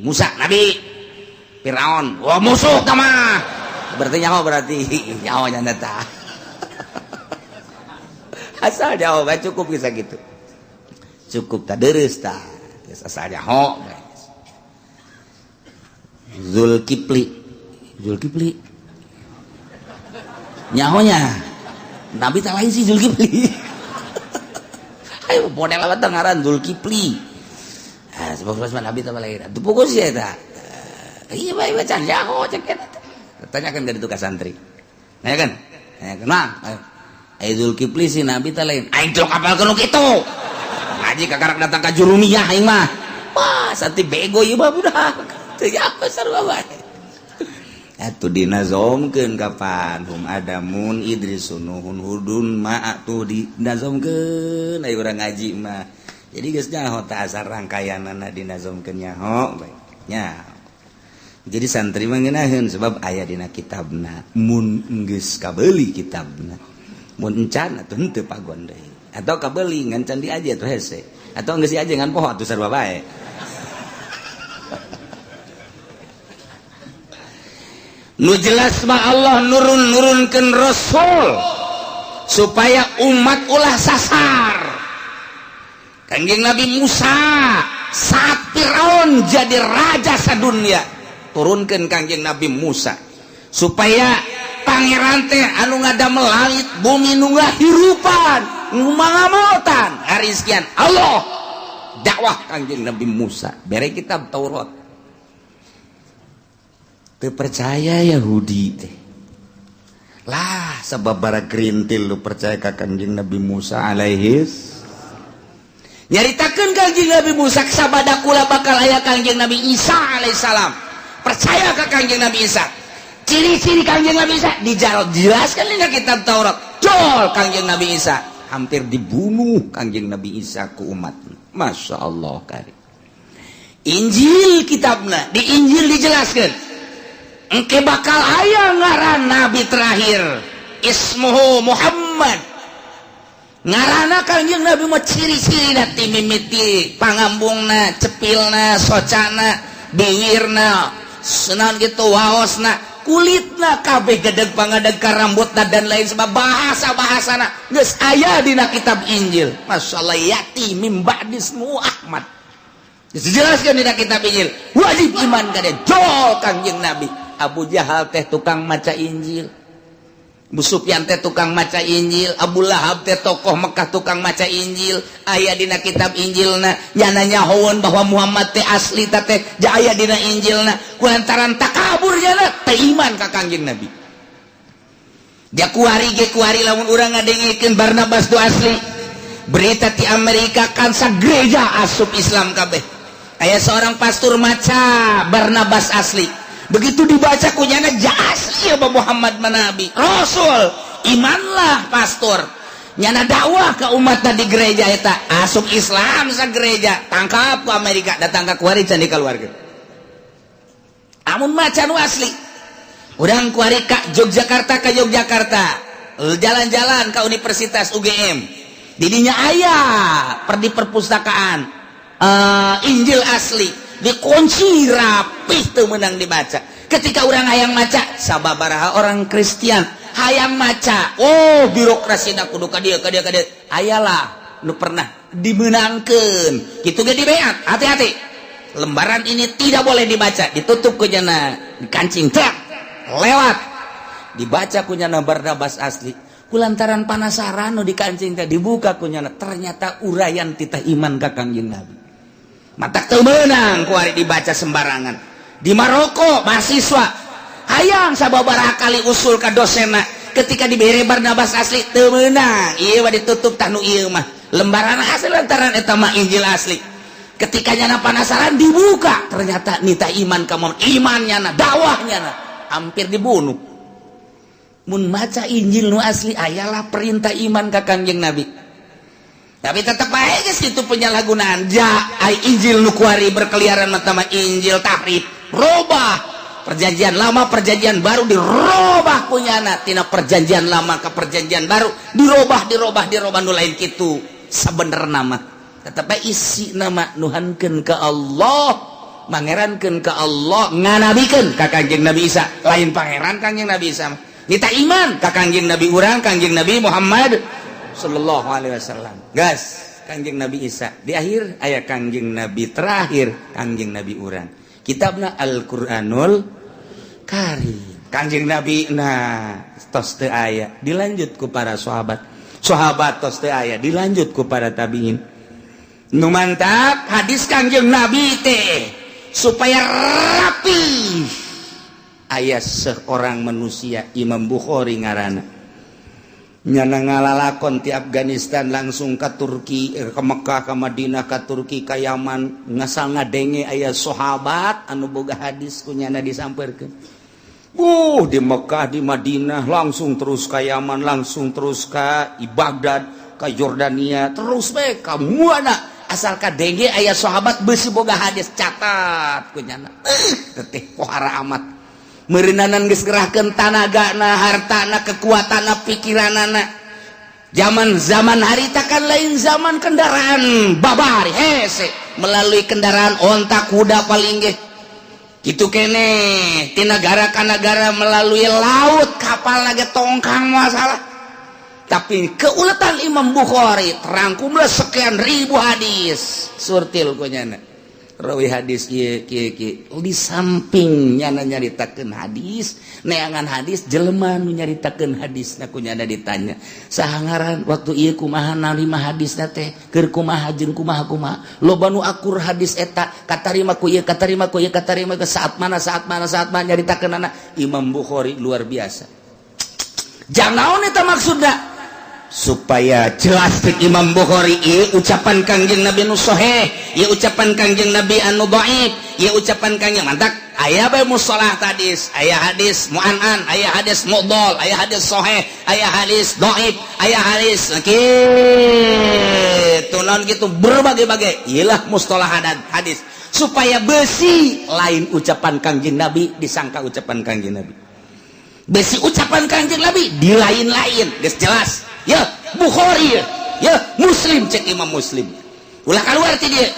Musa nabi Firaun wah musuh tah mah berarti nyaho berarti nyaho nya tah asal nyaho bae cukup bisa gitu cukup tah dereus tah asal nyaho. Zulkifli Zulkifli nyahonya nabi tak lain sih Zulkifli ayo model apa ngaran Zulkifli ah sebab nabi tak lain atuh pukul sih eta iya bae baca nyaho cek eta tanyakan ka ditu ka santri nanyakan nanyakan mang ayo Zulkifli si nabi tak lain aing teu kapalkeun nu kitu ngaji kakarak datang ka Jurumiyah aing mah wah santi bego ieu mah budak teu apa sarua bae atuh dinazomkeun kapan hum adamun idrisun nuhun hudun ma atuh dinazomkeun aya urang ngaji mah jadi geus nyaho tah asal rangkayanana dinazomkeun nyaho bae nya jadi santri mah ngeunaheun sebab aya dina kitabna mun geus kabeuli kitabna mun encan atuh henteu pagon deui atau kabeuli ngan can diaji atuh hese atau geus diaji ngan poho atuh sarua bae. Nu jelas mah Allah nurun-nurunkeun Rasul supaya umat ulah sasar. Kangjeng Nabi Musa saat Firaun jadi raja sadunia turunkeun Kangjeng Nabi Musa supaya pangeran teh anu ngadamel langit bumi nu ngahirupan nu mangamotan harizkian Allah dakwah Kangjeng Nabi Musa bere kitab Taurat. Teu percaya Yahudi teh lah sabab bara gerintil lu percaya ka Kangjeng Nabi Musa alaihis nyaritakeun Kangjeng Nabi Musa sabada kula bakal aya Kangjeng Nabi Isa alaihissalam percaya ka Kangjeng Nabi Isa ciri-ciri Kangjeng Nabi Isa dijelaskan dina kitab Taurat jol Kangjeng Nabi Isa hampir dibunuh Kangjeng Nabi Isa ku umat Masya Allah kari Injil kitabna di Injil dijelaskan engke bakal aya ngaran nabi terakhir ismuhu Muhammad ngaranna Kangjeng Nabi mah ciri-cirina ti mimiti pangambungna cepilna socana biwirna senaon gitu waosna kulitna kabeh gedeg pangadeg ka rambutna dan lain sebab bahasa-bahasana geus aya dina kitab Injil masyaallah yati mim ba'dismu Ahmad dijelaskan dina kitab Injil wajib iman ka dia jol Kangjeng Nabi Abu Jahal teh tukang maca Injil Abu Sufyan teh tukang maca Injil, Abu Lahab teh tokoh Mekah tukang maca Injil. Aya dina kitab Injilna, nyana nyahoeun bahwa Muhammad teh asli teh ja aya dina Injilna. Kulantaran takabur nyana teh iman ka Kangjeng Nabi. Dia kuari ge kuari lamun urang ngadengekeun Barnabas tu asli. Berita di Amerika kan gereja asup Islam kabeh. Aya seorang pastor maca Barnabas asli. Begitu dibaca ku nyana ja asli ya Muhammad manabi Rasul, imanlah pastor. Nyana dakwah ke umat di gereja eta asup Islam sa gereja, tangkap ke Amerika, datang ke kuari can keluarga. Amun maca nu asli, urang kuari ka Yogyakarta, ke Yogyakarta jalan-jalan ke Universitas UGM, didinya aya per di perpustakaan Injil asli, dikunci rapih, tuh menang dibaca. Ketika orang hayang maca, sababaraha orang Kristen hayang maca, oh, birokrasi nak kudu ka dieu, ka dieu, ka dieu. Ayalah nu pernah dimenangkan gitu ge dibeat, "Hati-hati, lembaran ini tidak boleh dibaca." Ditutup ku nyana, dikancing truk lewat, dibaca ku nyana Barnabas asli. Kulantaran panasaran nu dikancing teh dibuka ku nyana, ternyata uraian titah iman ka Kangjeng Nabi. Matak teu meunang kuari dibaca sembarangan. Di Maroko mahasiswa hayang sababaraha kali usul ka dosenna, ketika dibere Barnabas asli teu meunang, ieu mah ditutup, tah nu ieu mah lembaran asli lantaran eta mah Injil asli. Ketika nyana penasaran dibuka, ternyata nita iman ka iman nyana, dakwah nyana hampir dibunuh. Mun maca Injil nu asli, ayalah perintah iman ka Kangjeng Nabi. Tapi tetap aja geus kitu penyalahgunaan. Ja ai Injil nu kuari berkeliaran mah Injil tahrif, robah Perjanjian Lama, Perjanjian Baru dirobah ku nyana, tina Perjanjian Lama ke Perjanjian Baru dirobah, dirobah, dirobah. Nu lain kitu sebenerna mah, tetap isi nama nuhankeun ke Allah, mangerankeun ke Allah, nganabikeun ka Kangjeng Nabi Isa. Lain pangeran Kangjeng Nabi Isa mah. Nita iman ka Kangjeng Nabi urang, Kangjeng Nabi Muhammad sallallahu alaihi wasallam. Gas Kangjeng Nabi Isa di akhir aya Kangjeng Nabi terakhir, Kangjeng Nabi urang, kitabna Al-Qur'anul Karim. Kangjeng Nabi nah tos teu aya, dilanjut ku para sahabat. Sahabat tos teu aya, dilanjut ku para tabiin. Nu mantap hadis Kangjeng Nabi teh supaya rapi, aya seorang manusia, Imam Bukhari ngaranna. Nyana ngalalakon ti Afghanistan langsung ke Turki, ke Mekah, ke Madinah, ke Turki, ke Yaman, ngasal ngadenge aya sahabat anu boga hadis, ku nyana disamperkeun. Di Mekah, di Madinah, langsung terus ke Yaman, langsung terus ke Baghdad, ke Jordania, terus bae ka mana asal kadenge aya sahabat besi boga hadis, catat ku nyana. Teteh pohara amat meureunanan geus gerahkeun tanagana, hartana, kekuatanna, pikiranana. Zaman zaman harita kan lain zaman kendaraan babari hese, melalui kendaraan onta, kuda paling ge gitu kene. Ti negara ka negara melalui laut, kapal lagi tongkang masalah. Tapi keuletan Imam Bukhari terangkumlah sekian ribu hadis, surtil ku nyana rawi hadis ieu kieu kieu. Di samping nyana nyaritakeun hadis, neangan hadis, jelema nu nyaritakeun hadis na ku nyana ditanya, "Saha ngaran? Waktu ieu kumaha narima hadis teh? Keur kumaha jeung kumaha kumaha?" Loba nu akur hadis eta katarima ku ieu, katarima ku ieu, katarima ke saat mana, saat mana, saat mana nyaritakeun. Imam Bukhari luar biasa. Jangan naon eta maksudna, supaya jelas cek Imam Bukhari, ieu ucapan Kangjeng Nabi nu sahih, ieu ucapan Kangjeng Nabi anu dhaif, ieu ucapan Kangjeng. Mantak aya bae mustalah hadis, aya hadis mu'an'an, aya hadis mudhal, aya hadis sahih, aya hadis dhaif, aya hadis kitu naon gitu, berbagai-bagai iyalah mustalah hadis, supaya besi lain ucapan Kangjeng Nabi disangka ucapan Kangjeng Nabi, besi ucapan Kangjeng Nabi di lain-lain. Geus jelas ya Bukhari ya, ya Muslim, cek Imam Muslim ulah keluar ti dia.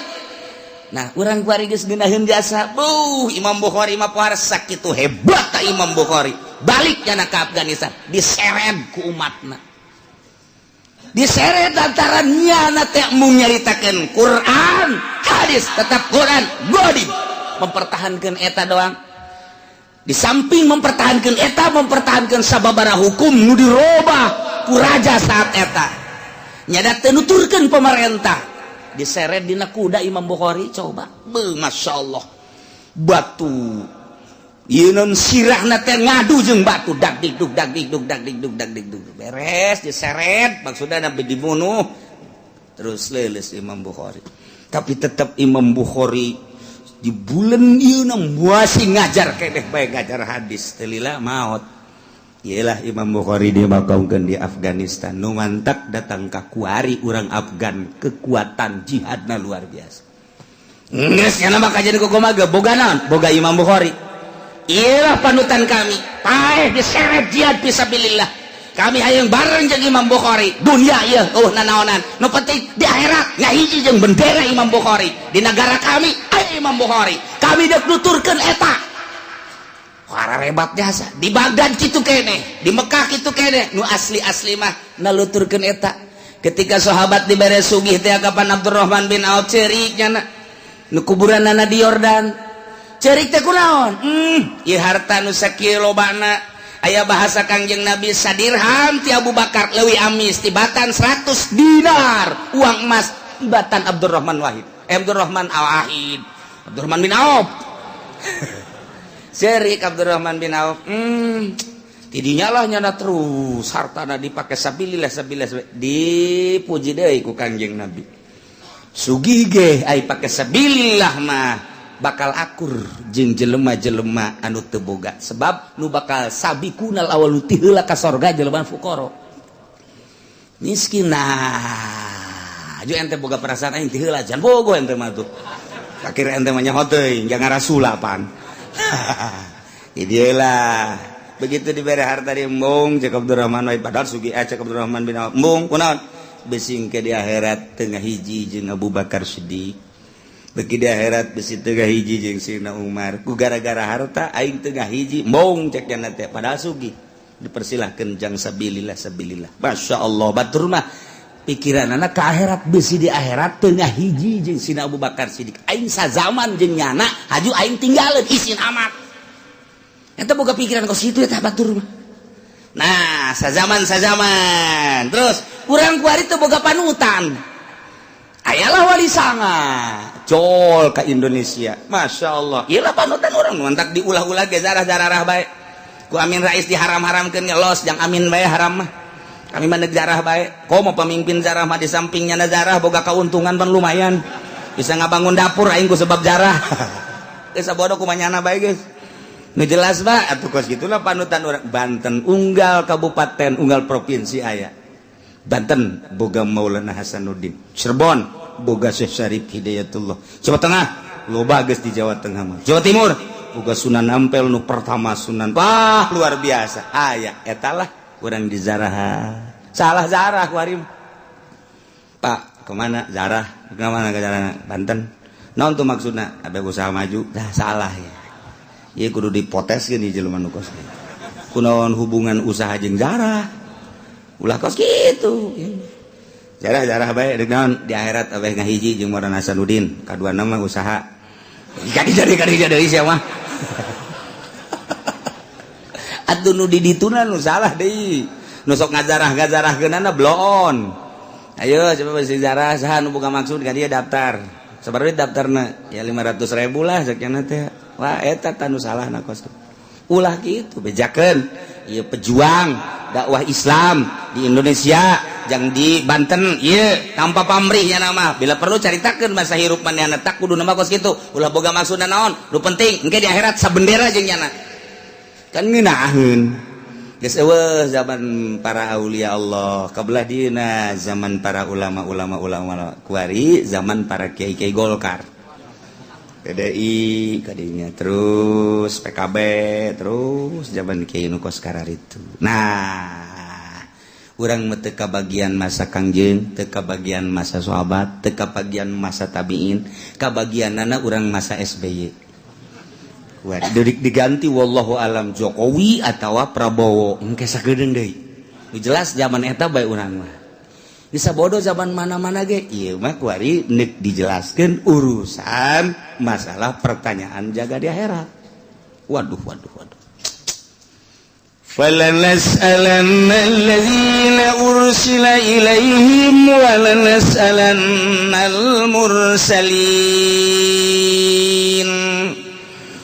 Nah, urang kuari geus ngeunaheun jasa buh Imam Bukhari mah pohara sakitu hebat ta Imam Bukhari. Balik nyana ke Afghanistan, diseret ku umatna, diseret antara nyana teh mung nyaritakeun Quran hadis, tetap Quran godim mempertahankan eta doang. Di samping mempertahankan eta, mempertahankan sababara hukum nu dirobah ku raja saat eta, nyada teu nuturkeun pemerintah, diseret dina kuda Imam Bukhari. Coba be, Masya Allah, batu ieu non sirahna teh ngadu jeung batu, dak dikduk dak dikduk dak dikduk dak dikduk. Beres diseret, maksudna nabi dibunuh, terus leuleus Imam Bukhari. Tapi tetap Imam Bukhari di bulan ieu masih ngajar keneh bae, ngajar hadis teu lila maot. Iyalah, Imam Bukhari dimakamkan di Afghanistan. Nu mantak datang ka kuari urang Afgan, kekuatan jihadna luar biasa. Geus nya mah kajian kumaha ge boga naon? Boga Imam Bukhari. Iyalah panutan kami. Paeh diseret jihad fisabilillah. Kami hayang bareng jeung Imam Bukhari. Dunia ieu eueuh nanaonan. Nu penting di akhirat ngahiji jeung bendera Imam Bukhari. Di negara kami aya Imam Bukhari. Kami dek nuturkeun eta. Hebat jasa di Baghdad kitu kene, di Mekah kitu kene. Nu asli-asli mah naluturkeun eta. Ketika sahabat dibere sugih teh, kapan Abdurrahman bin Auf ceurik nyana nu kuburanana di Yordan. Ceurik teh kunaon? Ieu harta nu sakieu lobana, aya bahasa Kangjeng Nabi sadirham ti Abu Bakar leuwih amis tibatan 100 dinar uang emas tibatan Abdurrahman Wahid, Abdurrahman Al-Wahid, Abdurrahman bin Auf. Cerik Abdurrahman bin Auf, tidinya lah nyana terus hartana dipakai sabilillah, sabilillah, dipuji deui ku Kangjeng Nabi. Sugih ge ai pake sabilillah mah bakal akur jeung jelema-jelema anu teu boga, sebab nu bakal sabiqunal awal ti heula ka sorga jelema fuqara miskin. Nah, aju ente boga perasaan aing ti heula jan bogo ente mah tuh. Akhir ente mah nyaho teuing jangan rasulapan. Idialah begitu diberi harta di embung, cek Abdurrahman wae, padahal sugi, cek Abdurrahman bin Auf embung kunaon, bisi ke di akhirat tengah hiji jeung Abu Bakar Siddiq, beki di akhirat besi tengah hiji jeung Sayyidina Umar, ku gara-gara harta aing tengah hiji, embung cek jana teh. Padahal sugi, dipersilahkan jang sabilillah, sabilillah. Masya Allah, batur mah pikiran anak ke akhirat, besi di akhirat tengah hiji jeung Sayyidina Abu Bakar Siddiq, aing sazaman jeung nyana, haju aing tinggalin isin amat. Eta boga pikiran kos kitu eta batur mah. Nah, sazaman sazaman. Terus urang kuari teu boga panutan. Ayalah Wali Sanga. Jol ke Indonesia. Masya Allah. Iyalah panutan urang mantak diulah-ulah ge zarah-zarah bae. Ku Amin Rais diharam-haramkeun, ngelos jang Amin bae haram mah. Kami mah zarah bae. Komo pemimpin zarah mah di sampingnya zarah boga keuntungan pan lumayan. Bisa ngabangun dapur aing ku sebab zarah. Geus bodoh kumanyana bae geus. Nu jelas Pak, atuh kos gitulah panutan urang. Banten unggal kabupaten, unggal provinsi aya. Banten boga Maulana Hasanuddin. Cirebon boga Syekh Syarif Hidayatullah. Jawa Tengah loba geus di Jawa Tengah mah. Jawa Timur boga Sunan Ampel nu pertama Sunan. Wah, luar biasa. Aya eta lah urang di zarah. Salah zarah kuari. Pak, kemana zarah? Kemana ke zarah? Banten. Naon tuh maksudna? Abe usaha maju. Dah salah ya. Ieu kudu dipoteskeun di jelema nu kos. Kunaon hubungan usaha jeung zarah? Ulah kos kitu. Zarah-zarah bae deuk naon di akhirat abeh ngahiji jeung Maulana Hasanuddin, kaduana mah usaha. Kadi jadi kadi jadi sia mah. Atuh nu di dituna nu salah deui. Nu sok ngajarah-ngajarahkeunana bloon. Ayo coba besi zarah saha nu boga maksud ka dia daftar. Sabaraha daftarna? Ya 500 ribu lah sekian teh. Wah, eta tanu salah na kos. Ulah gitu, bejakeun. Ieu pejuang dakwah Islam di Indonesia, jang di Banten ieu tanpa pamrihnya nama. Bila perlu caritakeun masa hirup manehna tak kudu nama kos kitu. Ulah boga maksudna naon? Nu penting engke di akhirat sabendera jeung nyana. Kan ngeunaheun. Geus eueuh zaman para aulia Allah, kabelah dieuna zaman para ulama-ulama ulama kuari, zaman para kiai-kiai Golkar. PDI kadinya terus PKB terus zaman kiai nu kos itu. Nah, urang mah teu kabagian masa Kangjeng, teu kabagian masa sahabat, teu kabagian masa tabiin, kabagianana urang masa SBY. Wah, diganti wallahu alam Jokowi atau Prabowo engke sakedeung deui. Nu jelas zaman eta bae urang mah. Bisa bodoh zaman mana-mana ge ieu mah kuari nek dijelaskeun urusan masalah pertanyaan jaga di akhirat. Waduh, waduh, waduh. فلنسألن الذين أرسل إليهم ولنسألن المرسلين.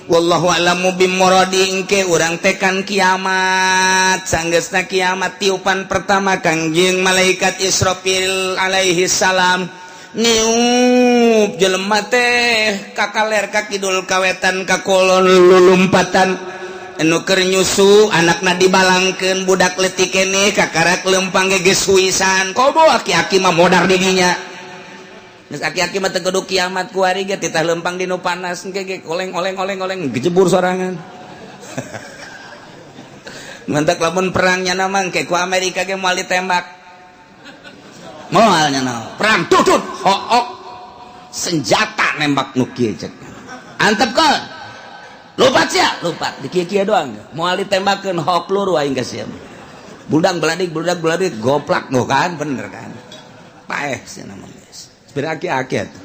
Wallahu a'lamu bimuradi. Engke urang tekan kiamat, sanggeusna kiamat, tiupan pertama Kangjeng malaikat Israfil alaihi salam niup, jelema teh kakaler ka kidul, kawetan ka kulon, lulumpatan. Anu keur nyusu anakna dibalangkeun, budak leutik keneh kakarak lempang ge geus huisan. Komo aki-aki mah modar didinya. Geus aki-aki mah teu kudu kiamat, kuari ge titah lempang di nu panas engke ge oleng oleng oleng oleng, gejebur sorangan. Mantak lamun perangnya nama engke ku Amerika ge moal ditembak, moal nya perang tutut hook senjata nembak nu kieu, cek antepkeun, lupat sia, lupat di kieu-kieu doang, moal ditembakeun hok peluru aing ka sia. Budak beladik, budak beladik, goplak nu kan bener kan, paeh sia nama geus. Sebenarnya aki-aki atuh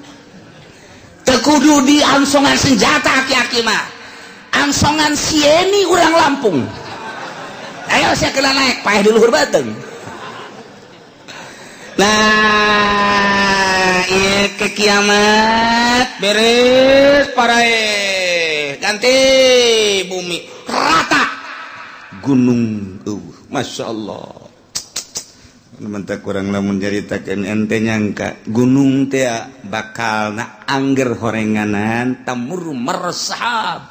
teu kudu diangsongan senjata, aki-aki mah angsongan sieni urang Lampung. Ayo sia kena naik, paeh di luhur beuteung. Nah, iya ke kiamat beres parae, ganti bumi rata, gunung Masya Allah. Mentah kurang lamun nyaritakeun, ente nyangka gunung teh bakal na angger horenganan tamur meresahab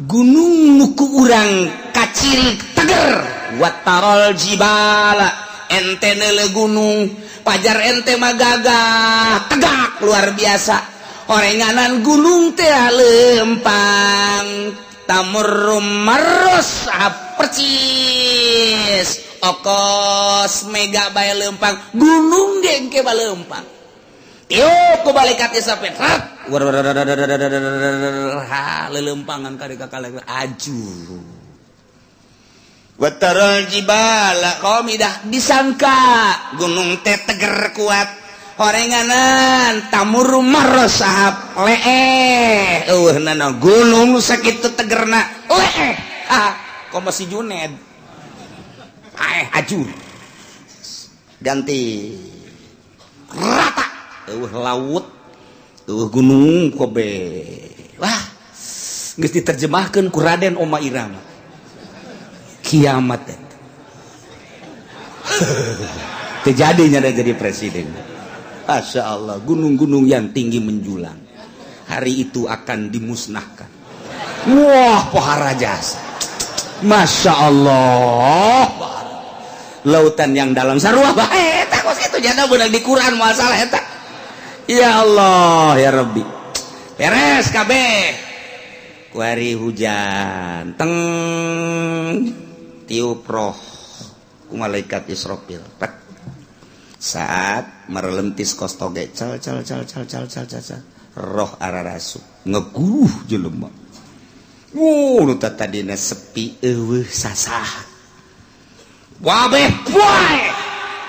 gunung nu ku urang kaciri teger. Watarol jibala, ente neule gunung pajar ente mah gagah tegak luar biasa, horenganan gunung teh lempang, tamur meresahab percis okos mega bae lempang, gunung ge engke lempang. Tiup ku malaikat Israfil, ha, lelempangan kari kakak aju. Wataral jibala qamidah, disangka gunung teh teger kuat, horenganan tamur marosahab leeh, eueuh nana gunung sakitu tegerna leeh. Ah, komo si Juned paeh ajur, ganti rata, eueuh laut, eueuh gunung kobe. Wah, geus diterjemahkeun ku Raden Oma Irama kiamat eta terjadinya ada jadi presiden. Masya Allah, gunung-gunung yang tinggi menjulang hari itu akan dimusnahkan. Wah, pohara jasa. Masya Allah, lautan yang dalam sarua bae eta kos kitu janda beunang di Quran, masalah eta. Ya Allah ya Rabbi, beres kabeh, kuari hujan teng, tiup roh ku malaikat Israfil. Pek. Saat merelentis kos toge cal cal cal cal cal cal cal cal, roh ararasu ngeguruh jelema. Wuh, nu tadina sepi eueuh sasah. Wabeh poe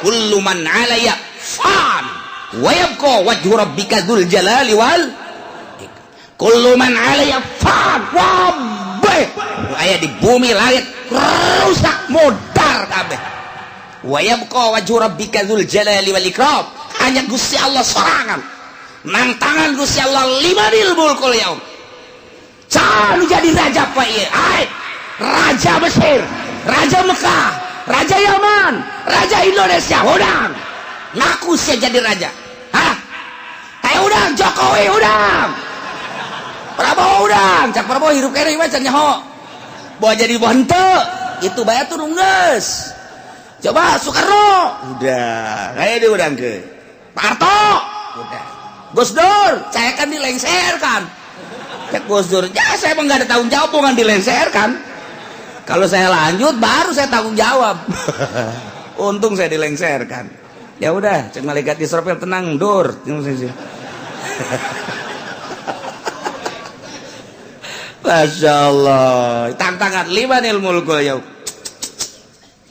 kullu man alaya fan wa yabqa wajhu rabbika dzul jalali wal kullu man alaya fan. Wabeh nu aya di bumi langit rusak modar kabeh. Wa yabqa wajhu rabbika dzul jalali wal ikram, hanya Gusti Allah sorangan nang tangan Gusti Allah limanil mulkul yaum. Saha nu jadi raja pak ieu? Ai, raja Mesir, raja Mekah, raja Yaman, raja Indonesia, udang ngaku saya jadi raja. Hah? Kayak udang Jokowi, udang Prabowo, udang cak Prabowo hirup kene mah can nyaho bawa jadi henteu itu bae turun geus. Coba Soekarno udah kayak di udang ke Pak Harto udah, Gus Dur saya kan dilengserkan. Cek Gus Dur ya, saya emang nggak ada tanggung jawab, bukan dilengserkan. Kalau saya lanjut baru saya tanggung jawab. Untung saya dilengserkan. Ya udah, cek malaikat Israfil, tenang dur. Masya Allah, tantangan limanil mulkul yaum.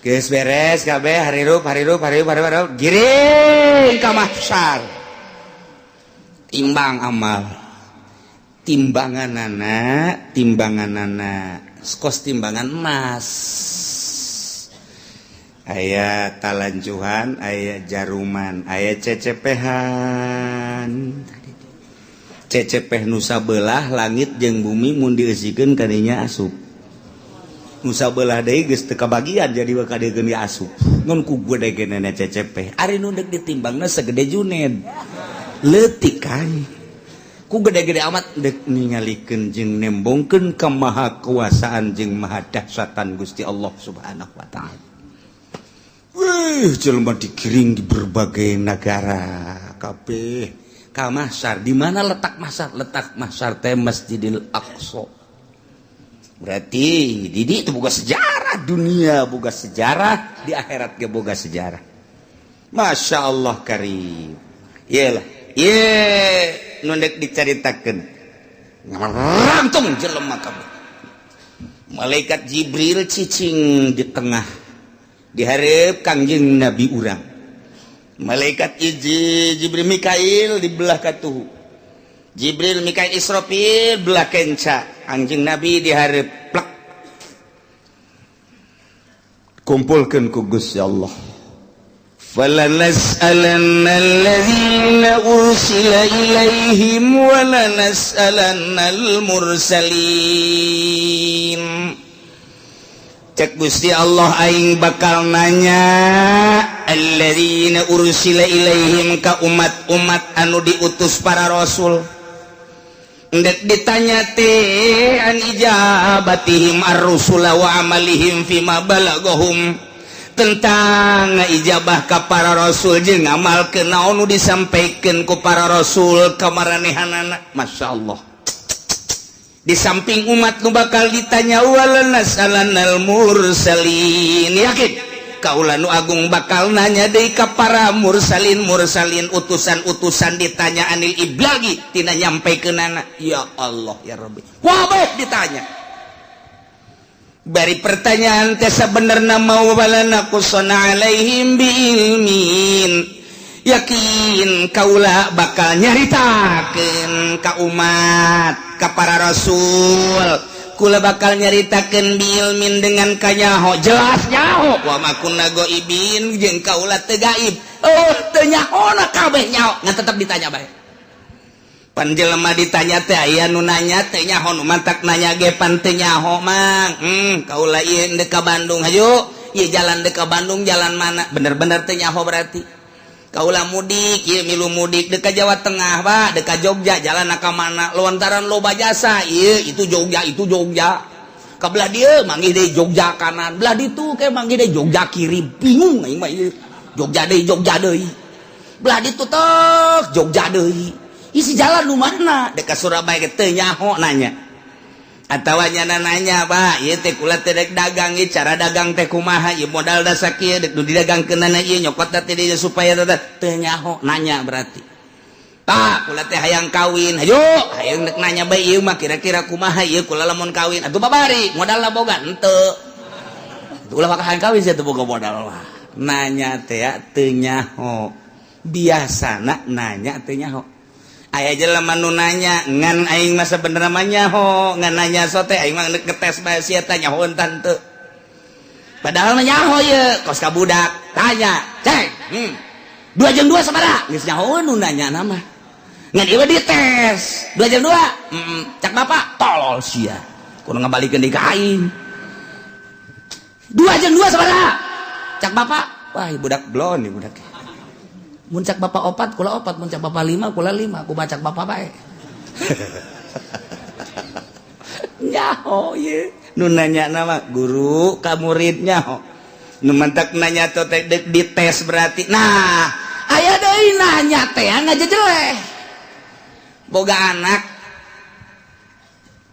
Geus beres kabeh, harirup harirup harirup harirup harirup, giring ka mahsyar, timbang amal, timbangan anak, timbangan anak kos timbangan emas. Aya talanjuhan, aya jaruman, aya cecepehan. Cecepeh nu sabelah langit jeung bumi mun dieusikeun kadinya asup. Nu sabelah deui geus teu kabagian, jadi bakal dieun asup. Ngan ku gede-gedena cecepeh. Ari nu deuk ditimbangna segede Juned. Leutik kan. Ku gede-gede amat dek ningalikeun jeung nembongkeun kemahakuasaan jeung maha dahsyatan Gusti Allah Subhanahu wa taala. Wih, jelema digiring di berbagai negara kabeh ka mahsyar. Di mana letak mahsyar? Letak mahsyar teh Masjidil Aqsa. Berarti di itu boga sejarah dunia, boga sejarah di akhirat ge boga sejarah. Masya Allah karim. Iyalah, ye nu dek dicaritakeun. Ngarangtung jelema kabeh. Malaikat Jibril cicing di tengah dihareup Kangjeng Nabi urang. Malaikat hiji Jibril, Mikail di belah katuhu. Jibril, Mikail, Israfil belah kenca. Kangjeng Nabi dihareup plek. Kumpulkeun ku Gusti Allah. فلنسألن الذين أرسل إليهم ولنسألن المرسلين. Cek Gusti Allah, aing bakal nanya alladzina ursila ilaihim ka umat-umat anu diutus para rasul. Ndek ditanya teh an ijabatihim ar-rusula wa amalihim fima balagahum, tentang ijabah ka para rasul jeung ngamalkeun naon nu disampaikan ku para rasul ka maranehanana. Masya Allah, di samping umat nu bakal ditanya, walanas'alannal mursalin. Yakin kaula nu agung bakal nanya deui ka para mursalin, mursalin utusan-utusan, ditanya anil iblagi tina nyampekeunana. Ya Allah ya Rabbi, wabeh ditanya. Bari pertanyaan teh sabenerna mau walanaqussanna alaihim biilmin. Yakin kaula bakal nyaritakeun ka umat, ka para rasul. Kula bakal nyaritakeun biilmin dengan kanyaho, jelas nyaho. Wa ma kunna ghaibin, jeung kaula teu gaib. Oh, teu nyahona kabeh nyaho, ngan tetep ditanya bae. Pan jelema ditanya teh aya nu nanya teh nyaho, nu mantak nanya ge pan teu nyaho, Mang. Kaula ieu deuk ka Bandung, hayu. Ieu jalan deuk ka Bandung jalan mana? Bener-bener teu nyaho berarti. Kaula mudik ieu, milu mudik deuk ka Jawa Tengah, Pak, deuk ka Jogja, jalan ka mana? Lontaran loba jasa ieu, itu Jogja, itu Jogja. Ka belah dieu manggih deui Jogja kanan, belah ditu ke manggih deui Jogja kiri, bingung aing mah ieu. Jogja deui, Jogja deui. Belah ditu tek Jogja deui. Isi jalan nu mana? Dek ka Surabaya ge teu nyaho nanya. Atawa nyana nanya, Pak, ieu teh kula teh dek dagang, ieu cara dagang teh kumaha, ieu modal da sakieu dek nu didagangkeunana ieu nyokot teh dieu supaya teh nyaho nanya berarti. Pak, kula teh hayang kawin, hayu, hayang dek nanya bae ieu mah kira-kira kumaha ieu kula lamun kawin. Atuh babari, modalna boga henteu. Ulah maka hayang kawin sia teu boga modal mah. Nanya teh ya teu nyaho. Biasana nanya teu nyaho. Aya jelema nu nanya ngan aing mah sabenerna mah nyaho, ngan nanya sote aing mah ngetes bae sia teh nyaho tante. Padahal mah nyaho ye, kos ka budak tanya, "Ceng, 2 jeung 2 sabaraha?" Geus nyaho nu nanya nama. Ngan ieu dites, 2 jeung 2. Cak bapak, tolol sia. Kudu ngabalikeun deui ka aing. 2 jeung 2 sabaraha? Cak bapak, wah budak blon nih budak. Mun cak bapak opat, kula opat, mun cak bapak lima, kula lima, ku cak bapak bae. Nyaho ye. Nu nanya nama guru ka murid nyaho. Nu mantak nanya teh dek dites berarti. Nah, aya deui nanya teh ngajejeleh. Boga anak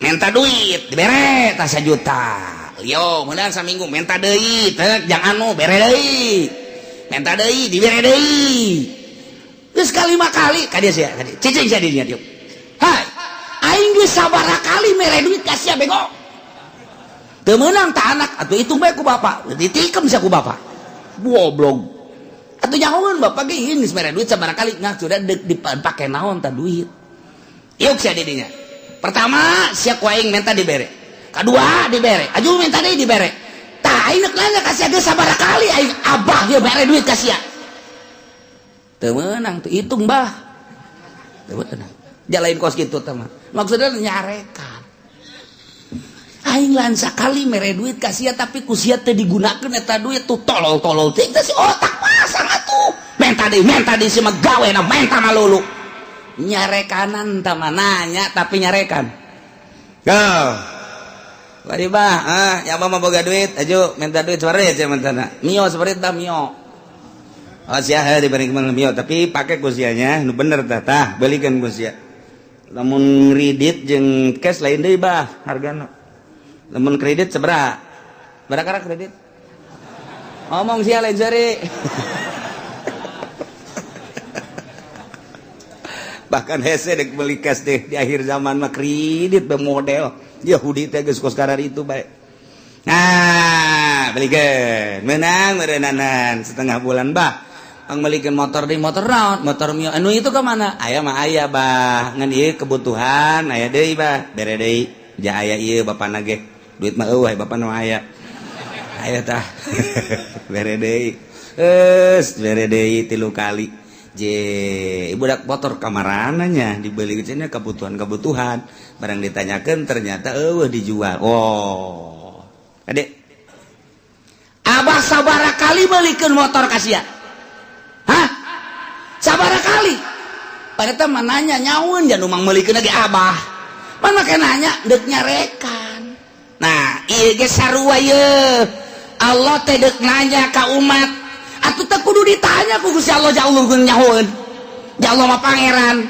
minta duit, dibere tah 1 juta. Yo, kemudian saminggu minta deui, teh jang anu bere deui. Minta deui, dibere deui. Geus kalima kali ka dieu sia, ka dieu. Cicing sia di dinya dieu. Hai, aing geus sabaraha kali mere duit ka sia, bego. Teu meunang ta anak, atuh hitung bae ku bapak. Ditikem sia ku bapak. Goblok. Atuh nyahoeun bapak ge ieu geus mere duit sabaraha kali, ngah sudah deuk dipake naon ta duit. Yuk sia di dinya. Pertama, sia ku aing minta dibere. Kedua dibere, aju minta deui dibere. Tah, Tah, aing nek nanya ka sia geus sabaraha kali aing abah ieu mere duit ka sia? Teu meunang tuh hitung, bah. Teu meunang. Jalain kos kitu teh mah. Maksudnya nyarekan. Aing lan sakali mere duit ka sia, tapi ku sia teu digunakeun eta duit tuh, tolol-tolol teh si otak pasang atuh. Menta deui si mah gawe na menta malulu. Nyarekanan tah mah nanya tapi nyarekan. Go. Wadi bah, ah, ya mah boga duit, aju minta duit separit ya minta. Mio separit dah mio. Oh sia diberi kemana mio, tapi pakai ku sianya, nu bener tah tah, belikan ku sia. Lamun kredit jeung cash lain deui bah hargana. Lamun kredit sabaraha? Berapa kredit? Ngomong sia lain seri. Bahkan hese dek beli cash deh di akhir zaman mah kredit model Yahudi teh geus kos karar itu bae. Nah, belikeun. Menang meureunanan setengah bulan bah. Ang belikeun motor di motor naon? Motor Mio. Anu itu ke mana? Aya mah aya bah. Ngan ieu kebutuhan aya deui bah. Bere deui. Ja aya ieu bapana ge. Duit mah eueuh bapana mah aya. Aya tah. Bere deui. Geus bere deui 3 kali. Je, budak motor kamarananya dibeli cenah kebutuhan-kebutuhan. Barang ditanyakan ternyata eueuh dijual. Oh. Adek. Abah sabaraha kali belikeun motor ka sia? Hah? Sabaraha kali? Pada mah nanya nyaun jangan umang meulikeun lagi abah. Mana make nanya deuk nyarekan. Nah, ieu ge sarua ye. Allah teh deuk nanya ka umat. Atuh teh kudu ditanya ku Gusti Allah, ja Allah nyahoeun. Ja Allah mah pangeran.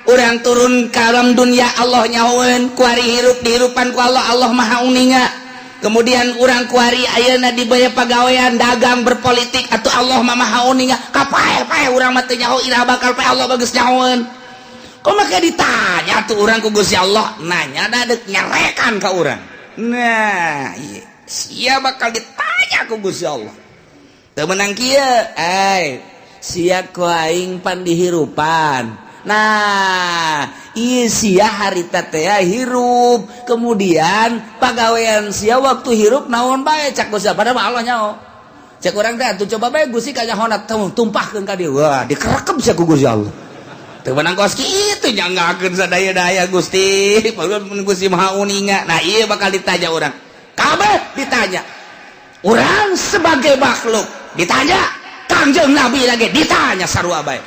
Urang turun ka alam dunia Allah nyahoeun, kuari hirup dihirupan ku Allah, Allah Maha Uninga. Kemudian urang kuari ayeuna dibaya pagawean dagang berpolitik atuh Allah mah Maha Uninga. Kapae-pae urang mah teu nyaho iraha bakal pae Allah bagus nyahoeun. Kok make ditanya tuh urang ku Gusti Allah, nanya da deuk nyarekan ka urang. Nah, ieu sia bakal ditanya ku Gusti Allah. Teu meunang kieu, ai sia ku aing pan dihirupan. Nah, ieu sia harita teh hirup, kemudian pagawean sia waktu hirup naon bae cak Gusti padahal mah Allah nyaho. Cek urang teh atuh coba bae Gusti kanyahona tumpahkeun ka dieu. Wah, dikerekep sia ku Gusti Allah. Teu meunang kos kitu nyanggakeun sadaya-daya Gusti. Padahal mun Gusti Maha Uninga. Nah, ieu bakal ditanya urang. Kabeh ditanya. Urang sebagai makhluk ditanya, Kangjeng Nabi lagi ditanya sarua bae.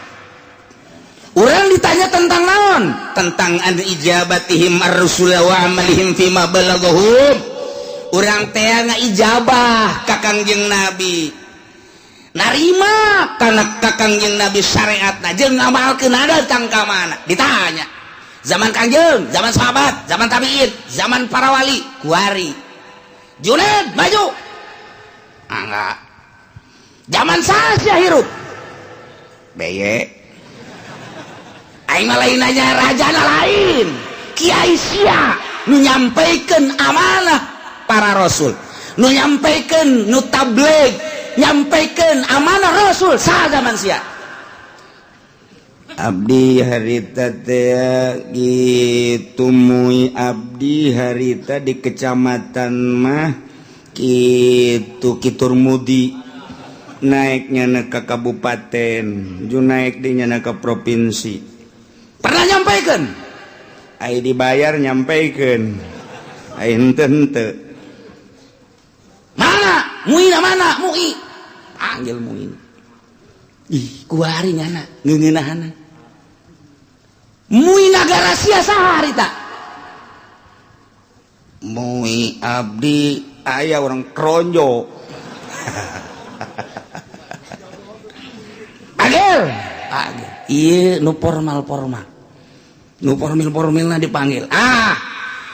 Urang ditanya tentang naon? Tentang an ijabatihim ar-rusul wa amalihim fima balaghahum. Urang teh ngaijabah ka Kangjeng Nabi. Narima kana ka Kangjeng Nabi syariatna jeung ngamalkeun datang ka mana? Ditanya. Zaman Kangjeng, zaman sahabat, zaman tabiin, zaman para wali, kuari. Juned maju. Enggak. Zaman saya hirup. Beye. Aing mah lain nanya rajana lain. Kiai sia nu nyampaikan amanah para rasul. Nu nyampaikan nu tabligh, nyampaikan amanah rasul saha zaman sia. Abdi harita teh gitu mui abdi harita di kecamatan mah kitu Kitur Mudi naiknya ke kabupaten ju naik di nyana ke provinsi. Pernah nyampaikan? Ai dibayar nyampaikan. Ai henteu henteu. Mana? Muina mana? Mui. Panggil Muin. Ih, kuari nyana ngeungeunahana. Mui nagara sia saha harita? Mui abdi aya orang kronjo. Panggil. Panggil. Ieu nu formal-formal. Nu formil-formilna dipanggil. Ah,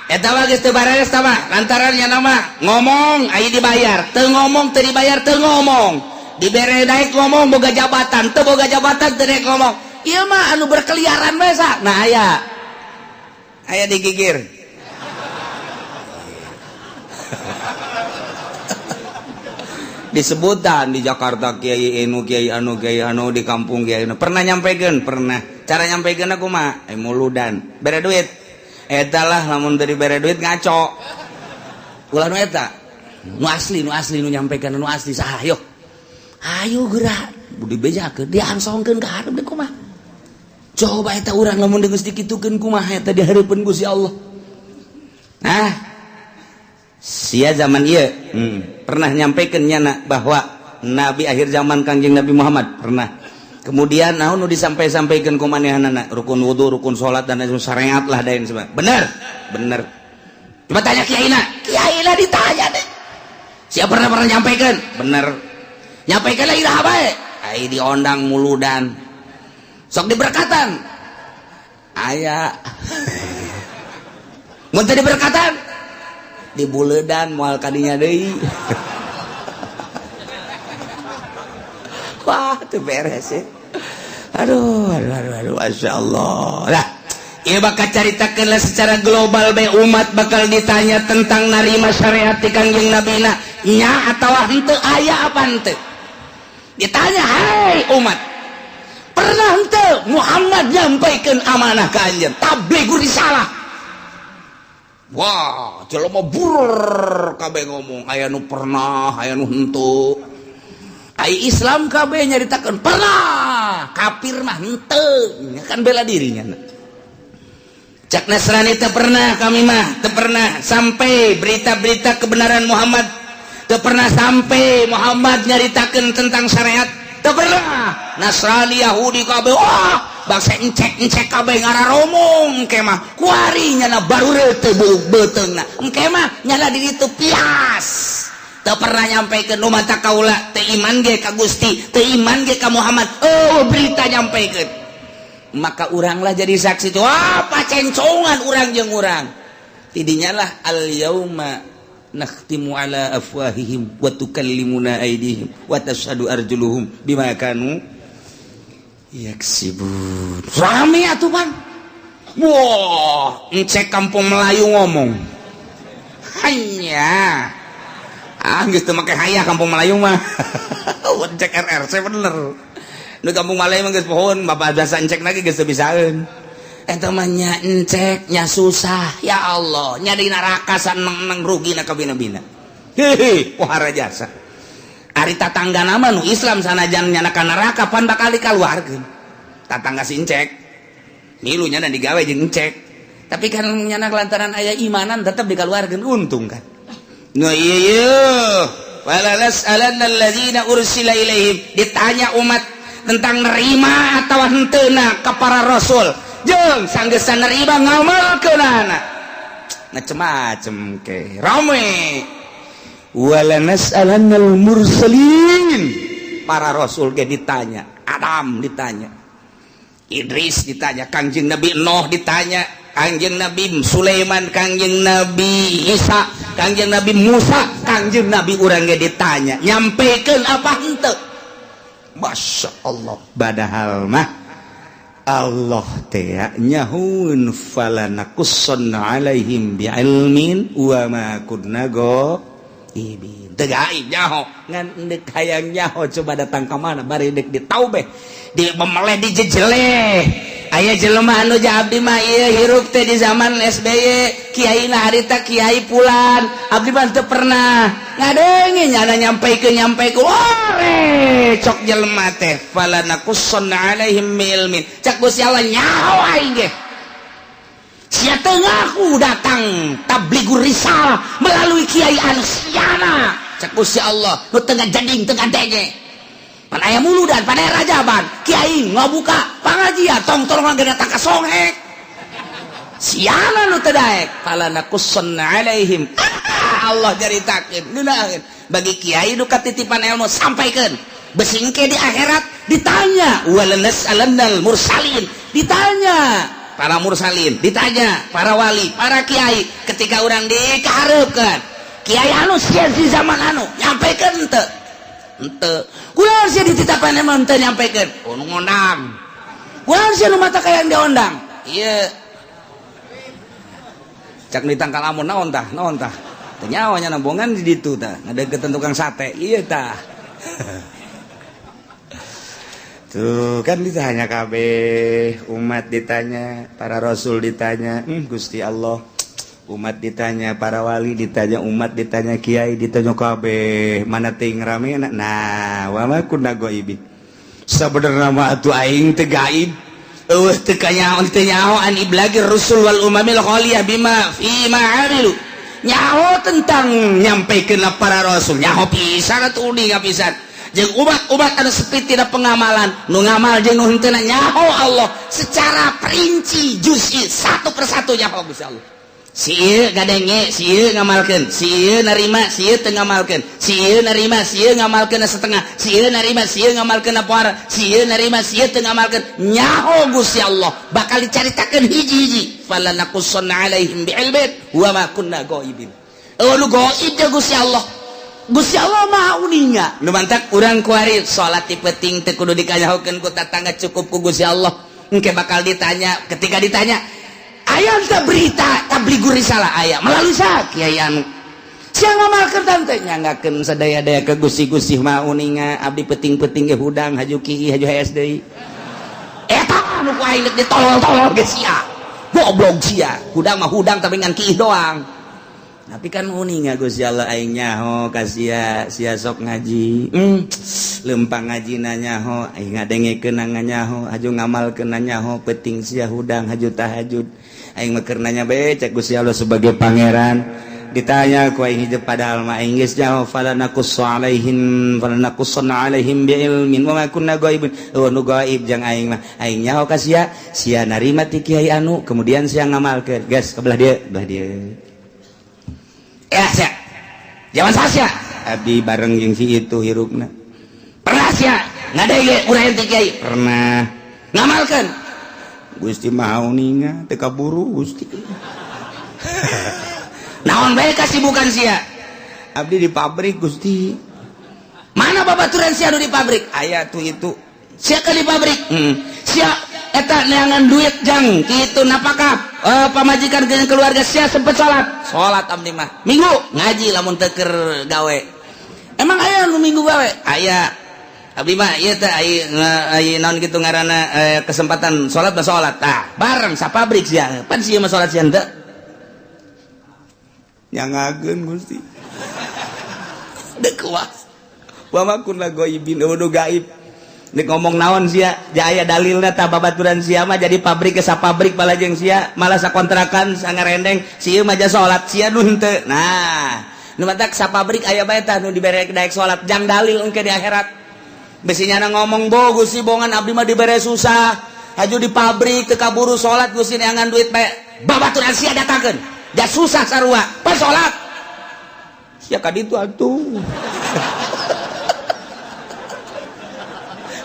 eta mah geus teu bareres tah mah. Lantaran nya nama ngomong aya dibayar, teu ngomong teu dibayar teu ngomong. Dibere naik ngomong boga jabatan, teu boga jabatan teu naik ngomong. Ieu mah anu berkeliaran bae sa. Nah aya. Aya digigir. Disebutan di Jakarta kiai anu kiai anu kiai anu di kampung kiai anu. Pernah nyampekeun? Pernah. Cara nyampekeun aku mah muludan. Bere duit. Eta lah lamun teu dibere duit ngaco. Ulah nu eta. Nu asli, nu asli, nu nyampaikan nu asli saha? Ayo, ayo gerak dibejakeun, diangsongkeun ka hareup deui kumaha. Coba eta urang lamun geus dikitukeun, kumaha eta di hareupeun Gusti Allah? Nah, sia zaman ieu pernah nyampaikan nyana bahwa nabi akhir zaman Kangjeng Nabi Muhammad? Pernah. Kemudian naon nu disampai-sampaikan ku manehanana? Rukun wudu, rukun salat, dan lain syariat lah, dan sebagainya. Bener, bener. Coba tanya kiaina, kiaina ditanya deh. Siapa pernah pernah nyampaikan? Bener. Nyampaikan lagi dah bae. Ai diondang muludan, sok diberkatan aya, mun teu diberkatan di buledan moal kadinya deui. Wah, teu beres ya. Aduh, aduh, aduh, aduh, masya Allah. Lah, ieu bakal caritakeun lah secara global be, umat bakal ditanya tentang narima syariat ti Kangjeng Nabina nya atawa henteu, aya apa henteu. Ditanya, "Hai umat, pernah henteu Muhammad nyampaikan amanah ka anjeun, tablighu risalah?" Wah, jelema bur kabeh ngomong, aya nu pernah, aya nu henteu. Ai Islam kabeh nyaritakeun pernah, kafir mah henteu, kan bela dirinya. Cak Nasrani, teu pernah kami mah, teu pernah sampai berita-berita kebenaran Muhammad, teu pernah sampai Muhammad nyaritakeun tentang syariat, teu pernah. Nasrani, Yahudi kabeh, wah, bangsa encek-encek kabeh ngararomong. Engke mah kuari nyana baru teu beuteungna, engke mah nyana di ditu pias. Teu pernah nyampaikan nu mata kaula teu iman ge ka Gusti, teu iman ge ka Muhammad. Oh, berita nyampaikan, maka uranglah jadi saksi. Wah, pacencongan urang jeung urang tidinya lah. Al yauma nakhtimu ala afwahihim wa tukallimuna aydihim wa tashhadu arjuluhum bima kanu yaksibun. Rame atuh, Bang. Wah, encek kampung Melayu ngomong hanya ah geus teu make hayah kampung Melayu mah. Encek RRC bener nu kampung Melayu mah geus pohon bapak biasa, encek lagi geus teu bisaeun. Eta mah nya encek nya susah, ya Allah, nya di neraka saneng-neng, rugi na kabina-bina. Hehe, pohara jasa. Ari tatangga nama nu Islam sanajan nyana ka neraka pan bakal dikaluarkeun. Tatangga si encek milu nya dan digawe jeung encek, tapi kan nyana lantaran aya imanan tetap dikaluarkeun, untung kan. Nu iya iya, wala nas'alanna alladzina ursila ilaihim. Ditanya umat tentang nerima atau henteuna ka para rasul, jeung sanggeusna nerima ngamalkeunana macem-macem ke rame. Wala nas'alannal mursalin, para rasul ge ditanya. Adam ditanya, Idris ditanya, Kangjeng Nabi Nuh ditanya, Kangjeng Nabi Sulaiman, Kangjeng Nabi Isa, Kangjeng Nabi Musa, Kangjeng Nabi urang ge ditanya, nyampekeun apa henteu. Masya Allah, padahal mah Allah teh nyahueun, fala naqussanna alaihim bi'ilmin wa ma kunna ghaibin. Teu gaib nyaho, ngan deuk hayang nyaho coba datang ka mana bari deuk ditaubeh, di memeleh, dijejeleh. Aya jelema anu abdi mah ieu hirup teh di zaman SBY, kiai na harita kiai pulan, abdi mah teu pernah ngadenge nyana nyampaikeun nyampaikeun. Wah, cok jelema teh, fala naqussanna alaihim ilmin. Cak Gusti Allah, nyaho aing ge sia teu ngaku datang tablighur risalah melalui kiai anu siana. Cak Gusti Allah, nu teu ngajading, teu ngadenge. Pan aya muludan, pan aya rajaban, kiai ngabuka pangajian, tong tolong ge datang ka songhek. Siana nu teu daek? Fala naqussanna alaihim. Allah caritakeun ngeunaheun. Bagi kiai nu katitipan ilmu, sampaikeun. Besingke di akhirat ditanya, wala nas'alannal mursalin, ditanya para mursalin, ditanya para wali, para kiai. Ketika orang dikahareupeun, kiai anu sia di zaman anu nyampaikan henteu? Henteu. Kunaon sia dititapan emang henteu nyampaikan? Oh, nu ngondang. Kunaon sia nu mata kayang diondang? Ieu cak di tangkal amun naon tah, naon tah? Teu nyawa nya nambongan di ditu tah, ngadeukeutan tukang sate ieu tah. Tuh kan ditanya kabeh umat, ditanya para rasul, ditanya. Gusti Allah. Umat ditanya, para wali ditanya, umat ditanya, kiai ditanya, kabeh mana ting rame. Nah, wa ma kunna ghaibin. Sabenerna mah atuh aing teu gaib, eueuh teu kanyaho, teu nyaho an iblagir rusul wal umamil khaliyah bima fi ma amilu. Nyaho tentang nyampaikan para rasul, nyaho pisan atuh, uninga pisan jeung umat-umat anu sepi tina pengamalan, nu ngamal jeung nu henteu, nyaho Allah secara perinci, juz'i, satu persatu nyaho Gusti Allah. Si ieu ngadenge, si ieu ngamalkeun, si ieu narima, si ieu teu ngamalkeun, si ieu narima, si ieu ngamalkeun setengah, si ieu narima, si ieu ngamalkeun apa, si ieu narima, si ieu teu ngamalkeun. Nyaho Gusti Allah, bakal dicaritakeun hiji-hiji. Fala naqussanna alaihim bi'ilmin wa ma kunna ghaibin. Oh, nu gaib teh Gusti Allah. Gusti Allah Maha uninga. Nu mantak urang kuari salat ti peuting teu kudu dikanyahokeun ku tatangga, cukup ku Gusti Allah. Engke bakal ditanya. Ketika ditanya, aya teu berita tabligur risalah? Aya. Melalui sa kiai anu sia ngamalkeun tante nyanggakeun sadaya-daya ke Gusti. Gusti Maha uninga, abdi peuting-peuting ge hudang, haju kieu, haju hees deui. Eta anu ku aing ditolol-tolol ge sia goblok. Sia hudang mah hudang, tapi ngan kiih doang. Tapi kan uninga Gusti Allah, aing nyaho ka sia, sia sok ngaji, lempang ngaji nyaho, aing ngadengekeun nyaho, haju ngamalkeun nyaho. Peuting sia hudang, haju tahajud, aing mah keur nanya bae. Cek Gusti Allah sebagai pangeran, ditanya ku aing hijab, padahal mah aing geus nyaho. Fala naqussu alaihim, fala naqussanna alaihim bi ilmin wa ma kunna ghaibin. Oh, nu gaib jang aing mah, aing nyaho ka sia, sia narima ti kiai anu, kemudian sia ngamalkeun. Geus, ke belah dieu, belah dieu ya. Sia zaman sia abdi bareng jeung si itu hirupna. Pernah sia ngadenge urang ti kiai? Pernah. Ngamalkeun? Gusti Maha uninga, teu kaburu, Gusti. Naon bae kasibukan sia? Abdi di pabrik, Gusti. Mana babaturan sia anu di pabrik? Aya tuh itu. Sia ke di pabrik, Sia eta neangan duit jang kitu napakah pamajikan ke keluarga. Sia sempet salat? Salat abdi mah minggu, ngaji lamun teu keur gawe. Emang aya nu minggu gawe? Aya. Abdi mah ieu teh ai naon kitu ngaranna, kesempatan salat mah salat. Tah, bareng sa pabrik sia pan, sia mah salat, sia henteu. Nyangakeun, Gusti. Dek kuas wa ma kunna ghaibin, nu gaib. Nek ngomong naon sia, jaya dalilna tah? Babaturan sia mah jadi pabrik ke pabrik balajeng sia malah sakontrakan sangarendeng, sia mah salat, sia nu henteu. Nah, nu matak sa pabrik aya bae tah nu dibere daek salat, jang dalil engke di akhirat. Besinya ngomong bo Gusti bongan, abdi mah dibere susah, haju di pabrik teu kaburu salat, Gusti, neangan duit bae. Babaturan sia datangkeun ja susah sarua, pas salat sia ka ditu atuh.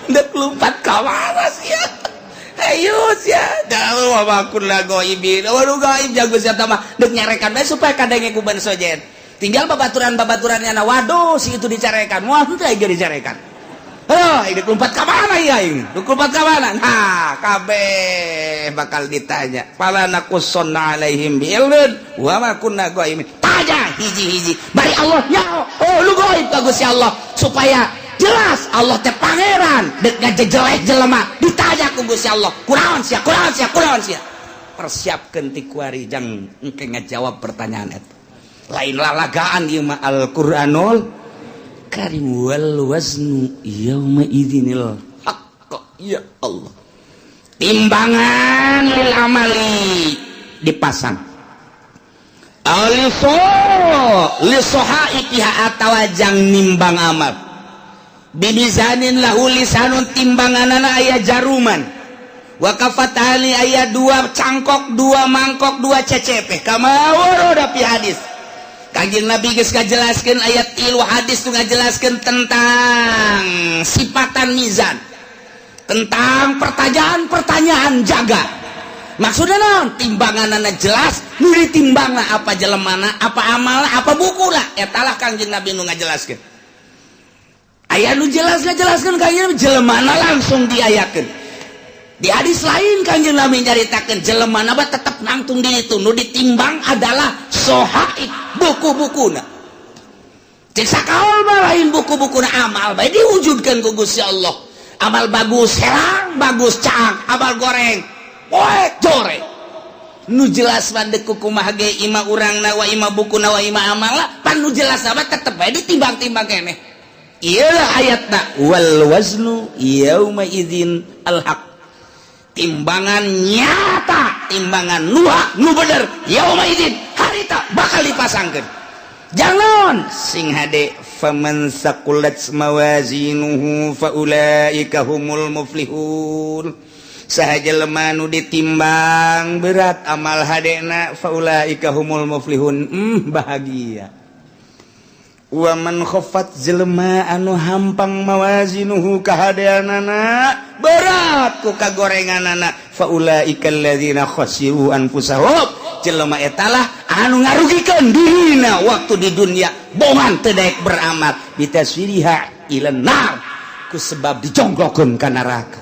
Dek lompat ka mana sia? Ayo sia. Dah wa kunna ghaibin. Waduh, gaib jago sia mah. Dek nyarekan bae supaya kadenge ku ban sojen. Tinggal babaturan-babaturannya na, waduh, si itu dicarekan. Wah, henteu aing dicarekan. Oh, ini lompat ka mana ya ini? Lompat ka mana? Nah, kabeh bakal ditanya. Fala naqussanna alaihim bi ilmin wa ma kunna ghaibin. Tanya hiji-hiji. Bari Allah nyaho. Oh, lu gaib ka Gusti Allah supaya jelas Allah teh pangeran, dek ngajejelek jelema ditanya ku Gusti Allah, kunaon sia, kunaon sia, kunaon sia? Persiapkeun ti kuari jang engke ngajawab pertanyaan eta. Lain lalagaan ieu mah, Al-Qur'anul Karim. Wal waznu yauma idzinil haqq. Ya Allah, timbangan lil amali dipasang aliso lisohaifiha atawa jang nimbang amal bimizanin lahu lisanun, timbanganana aya jaruman, wa kafatani aya dua cangkok, dua mangkok, dua CCP, kama warada fi hadis. Kanjeng Nabi geus ngajelaskeun ayat tilu hadis tuh ngajelaskeun tentang sifatan mizan, tentang pertanyaan-pertanyaan jaga. Maksudnya naon? Timbanganana jelas, nu ditimbangna apa jelemana, apa amalna, apa bukuna. Eta lah Kanjeng Nabi nu ngajelaskeun. Aya nu jelas ngajelaskeun Kanjeng Nabi, jelemana langsung diayakeun. Di hadis lain Kanjeng Nabi nyaritakeun jelemana mah tetep nangtung di itu, nu ditimbang adalah sohaib, buku-bukuna. Cek sakaol mah lain buku-bukuna, amal bae diwujudkeun ku Gusti Allah. Amal bagus herang, bagus caang, amal goreng poek joreng. Nu jelas mah deuk kumaha ge ima urang na wa ima buku na wa ima amala, pan nu jelas mah tetep bae ditimbang-timbang keneh. Iyalah ayatna wal waznu yauma idzin al haq. Timbangan nyata, timbangan nu hak, nu bener, yauma idzin harita bakal dipasangkeun. Jangan sing hade faman saqulat mawazinuhu faulaika humul muflihun. Saha jelema nu ditimbang berat amal hadena, faulaika humul muflihun, bahagia. Wa man khaffat, jelema anu hampang, mawazinuhu kahadeanana berat ku kagorenganana, faulaika alladzina khasiru anfusahum, jelema etalah anu ngarugikeun dirina waktu di dunia, bongan teu daek beramal, bitaswiriha ila nar, ku sebab dijongklokkeun ka neraka,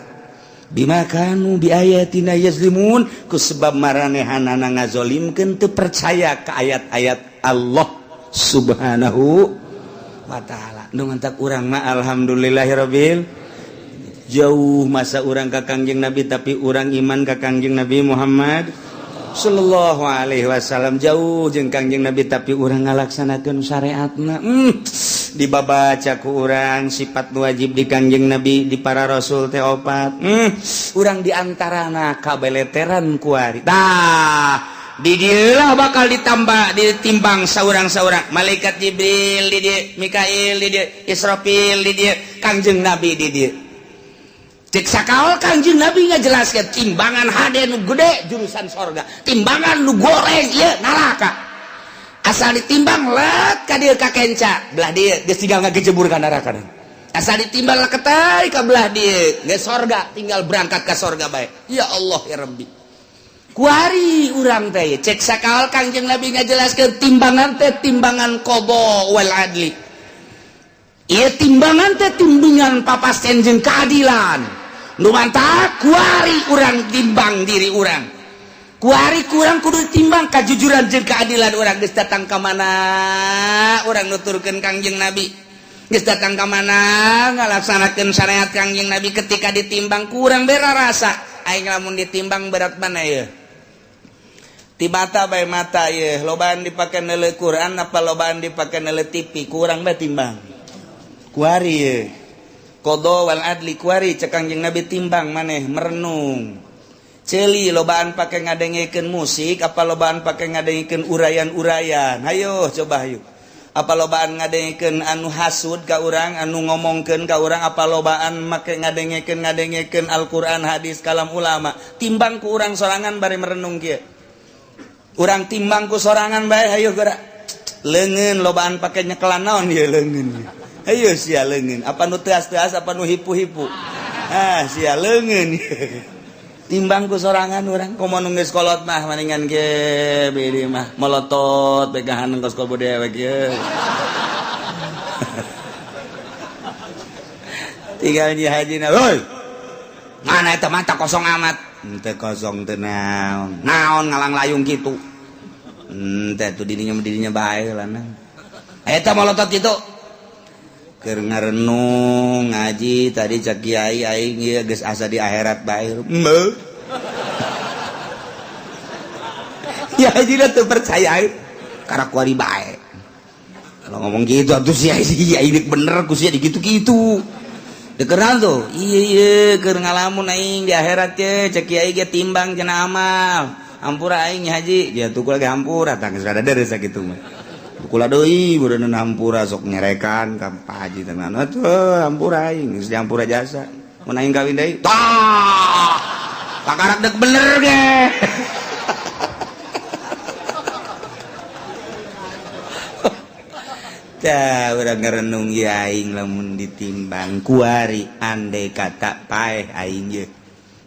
bima kanu bi ayatina yazlimun, ku sebab maranehanana ngazolimkeun, teu percaya ka ayat-ayat Allah Subhanahu wa ta'ala. Nu mantak urang mah alhamdulillahirabbil, jauh masa urang ka Kangjeng Nabi, tapi urang iman ka Kangjeng Nabi Muhammad sallallahu alaihi wasallam. Jauh jeung Kangjeng Nabi, tapi urang ngalaksanakeun syariatna. Dibabaca ku urang sifat wajib di Kangjeng Nabi, di para rasul teh opat. Urang diantarana kabeleteran kuari. Tah, di dieu bakal ditambah, ditimbang saurang-saurang. Malaikat Jibril di dieu, Mikail di dieu, Israfil di dieu, Kangjeng Nabi di dieu. Cek sakaol Kangjeng Nabi ngajelaskeun timbangan hade nu gede jurusan sorga, timbangan nu goreng ieu neraka. Asal ditimbang let ka dieu ka kenca belah dieu, geus tinggal ngagejebur ka neraka. Asal ditimbang leketai ka belah dieu geus sorga, tinggal berangkat ka sorga bae. Ya Allah ya Rabbi, kuari urang teh cek sakaol Kangjeng Nabi ngajelaskeun timbangan teh timbangan qada wal adli. Ieu timbangan teh timbangan papasten jeung keadilan. Nu mantak kuari urang timbang diri urang, kuari kurang kudu timbang kajujuran jeung keadilan urang. Geus datang ka mana urang nuturkeun Kangjeng Nabi, geus datang ka mana ngalaksanakeun syariat Kangjeng Nabi, ketika ditimbang kurang bera rasa aing lamun ditimbang berat mana ya. Ti mata bae, mata ye lobaan dipake neuleu Quran apa lobaan dipake neuleu TV, kurang bae timbang kuari ye. Qada wal adli kuari cek Kangjeng Nabi timbang maneh merenung. Ceuli lobaan pake ngadengekeun musik apa lobaan pake ngadengekeun uraian-uraian? Hayo coba, hayo. Apa lobaan ngadengekeun anu hasud ka urang, anu ngomongkeun ka urang, apa lobaan make ngadengekeun ngadengekeun Al-Qur'an, hadis, kalam ulama? Timbang ku urang sorangan bari merenung kieu. Urang timbang ku sorangan bae, hayo gerak. Leungeun lobaan pake nyekelan naon ieu leungeun? Hayo sia, leungeun apa nu teas-teas apa nu hipu-hipu? Ah sia, leungeun timbang ku sorangan urang. Komo nu geus kolot mah maningan ge bedi mah molotot begahan kos kobo dewek ye. Tinggal nyi haji na, "Hoi, mana eta mata kosong amat?" Ente kosong teu naon naon ngalang layung kitu. Ente tuh dirinya dirinya bae lah. Eta molotot kitu keur ngarenung ngaji tadi, cak kiai aing ieu geus asa di akhirat bae. Mbeuh ya, haji teu percaya karena kuari bae. Kalau ngomong gitu atuh sia, iya ini bener ku sia digitu-gitu. Dikenal tuh, iya iya keur ngalamun aing di akhirat ye, cek kiai ge timbang cenah amal. Hampura aing haji, ya tuh lagi hampura tah geus rada deres sakitu mah. Kula deui beureunan hampura sok nyerekan ka Pak Haji tenan. Atuh hampura aing geus dihampura jasa. Mun aing kawin deui, tah. Kakarak dek bener ge. Tah urang ngerenung ya, aing lamun ditimbang kuari andai kata paeh aing ye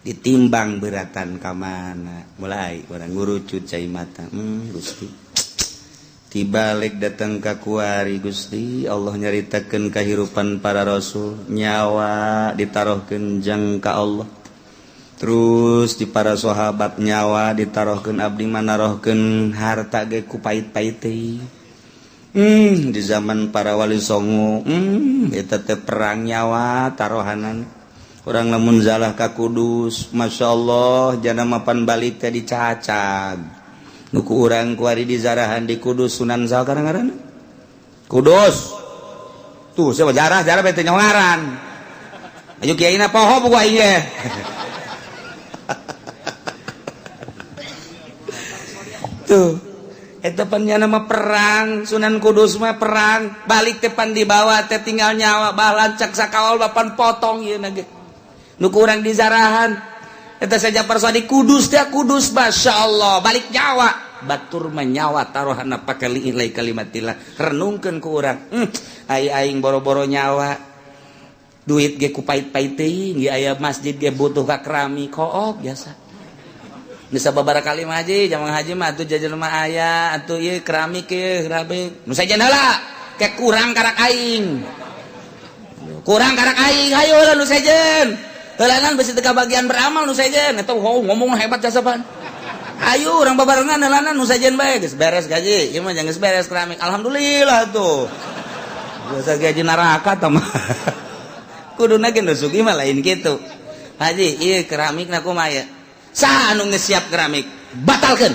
ditimbang beratan ka mana, mulai urang ngurucut cai mata. Gusti, tibalik datang ka kuari Gusti Allah nyaritakeun kahirupan para rasul, nyawa ditaruhkeun jang ka Allah. Terus di para sahabat nyawa ditaruhkeun, abdi mah narohkeun harta ge ku pait-pait teh. Di zaman para wali songo, eta teh perang nyawa tarohanan. Urang lamun zalah ka Kudus, Masya Allah, jana mapan balik teh dicacag. Nu ku urang kuari dizarahan di Kudus Sunan saha ngaranna? Kudus. Tuh, siapa jarah jarah bete nyongaran. Ayo kiaina poho buku aing ge. Tuh. Eta pan nya nama perang, Sunan Kudus mah perang, balik teh pan dibawa teh tinggal nyawa bah lancak sakawal bapan potong ieu na ge. Nu ku urang dizarahan. Eta saja persadi Kudus teh Kudus Masya Allah, balik nyawa. Batur menyawa taruhana pake liilai kalimatillah. Renungkeun ku urang. Ai aing boro-boro nyawa. Duit ge ku pait-pait teuing, ge aya masjid ge butuh ka keramik kook biasa. Bisa babara kali mah haji, jamang haji mah atuh jajan mah aya, atuh ieu keramik ieu keramik. Nu sajen heula, ke kurang karak aing. Kurang karak aing, hayu heula nu sejen. Heulanan besi teu kabagian beramal nu sejen, eta ngomong hebat jasa pan. Ayo urang babarengan heulanan nu sejen bae geus beres gaji, ieu mah geus beres keramik. Alhamdulillah tuh. Biasa gaji neraka tah mah. Kuduna ge nu sugih mah lain kitu. Haji, ieu keramikna kumaha ieu? Saha anu geus siap keramik? Batalkeun.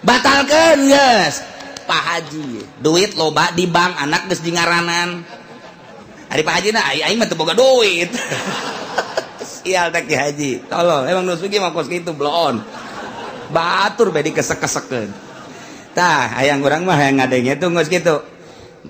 Batalkeun geus. Pak Haji, duit loba di bank, anak geus di ngaranan. Ari Pak Haji na aing mah teu boga duit. Sial teh Ki Haji. Tolol, emang nu sugih mah kos kitu bloon. Batur bae dikesek-kesekeun. Tah, hayang urang mah hayang ngadenge tuh geus kitu.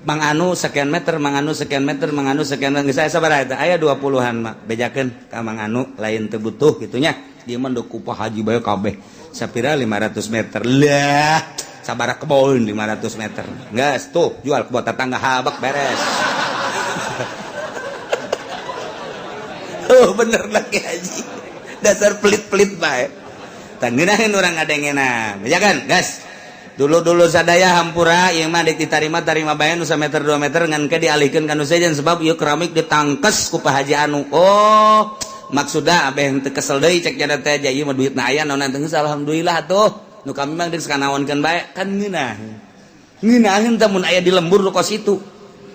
Mang Anu sekian meter, Mang Anu sekian meter, Mang Anu sekian meter. Geus aya sabaraha eta? Aya 20-an mah. Bejakeun ka Mang Anu lain teu butuh kitu nya. Dia mah ku Pak Haji bae kabeh. Sapira 500 meter. Lah, sabaraha kebon 500 meter. Geus tuh jual kebon tetangga habak beres. Oh bener lagi Haji. Dasar pelit-pelit bae. Tah ngeunaheun urang ngadengena. Bejakeun, gas. Dulu-dulu sadaya hampura ieu mah deuk ditarima tarima bae nu sameter 2 meter ngan ke dialihkeun ka nu sejen sebab ieu keramik ditangkes ku Pak Haji anu. Oh, maksudna abeh teu kesel deui cek jada teh aja ieu mah duitna aya naon teh geus alhamdulillah tuh. Nu kami mah geus kanaonkeun bae kan ngeunah. Ngeunaheun teh mun aya di lembur nu kos itu.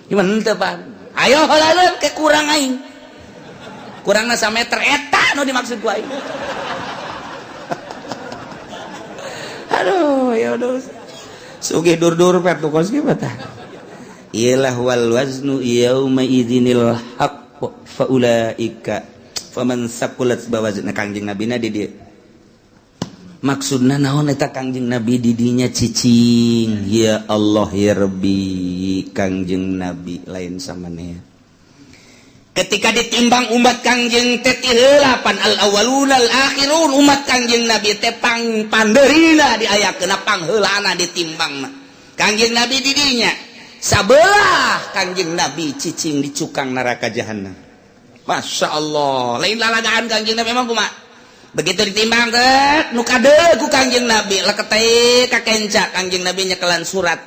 Gimana teh Pak? Ayo heula ke kurang aing. Kurangna sameter eta nu dimaksud ku aing. Aduh, ya udah. Sugih dur-dur pet kos kieu tah. Iyalah wal waznu yauma idzinil haqq faulaika faman saqulat bawazna Kangjeng Nabi na di dieu. Maksudna naon eta Kangjeng Nabi di dinya cicing? Ya Allah ya Rabbi, Kangjeng Nabi lain samanea. Ketika ditimbang umat Kangjeng teh ti heula pan al awwaluna al akhirun umat Kangjeng Nabi teh pang pandeurina diayakeun pangheulana ditimbangna. Kangjeng Nabi di dinya sabelah Kangjeng Nabi cicing di cukang neraka jahanam. Masya Allah, lain lalagaan Kangjeng Nabi emang kumaha? Begitu ditimbang teh nu kade ku Kangjeng Nabi leketeh ka kenca Kangjeng Nabi nyekelan surat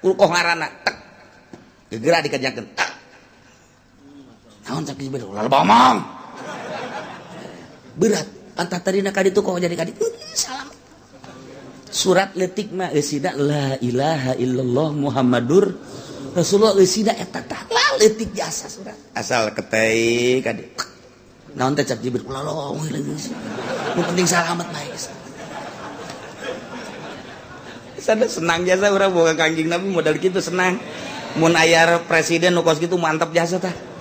ulkoh ngaranna tek gegera dikerjakeun tek. Naon cak Jibril lalu bomong. Berat pantat tadi nak kaditu kok jadi kaditu salam. Surat leutik mah eusina la ilaha illallah Muhammadur Rasulullah eusina eta tah la leutik jasa surat. Asal ketei kadi. Naon teh cak Jibril ulah long nu penting salamet bae. Sada senang jasa urang boga Kangjeng Nabi modal kitu senang. Mun aya presiden nu kos kitu mantap jasa tah.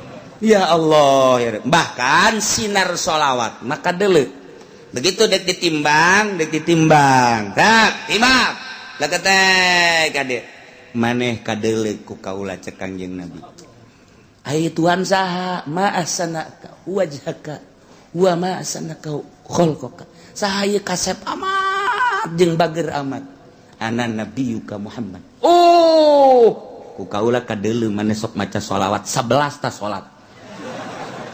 Ya Allah, ya. Bahkan sinar sholawat maka dele begitu dek ditimbang tak timbang leketek kade maneh kadele ku kaula cek Kangjeng Nabi. Ai Tuhan saha ma ahsanaka wajhaka wa ma ahsanaka khalqaka. Saha ieu kasep amat jeung bager amat. Ana nabiyuka Muhammad. Oh, ku kaula kadele maneh sok maca sholawat 11 ta salat.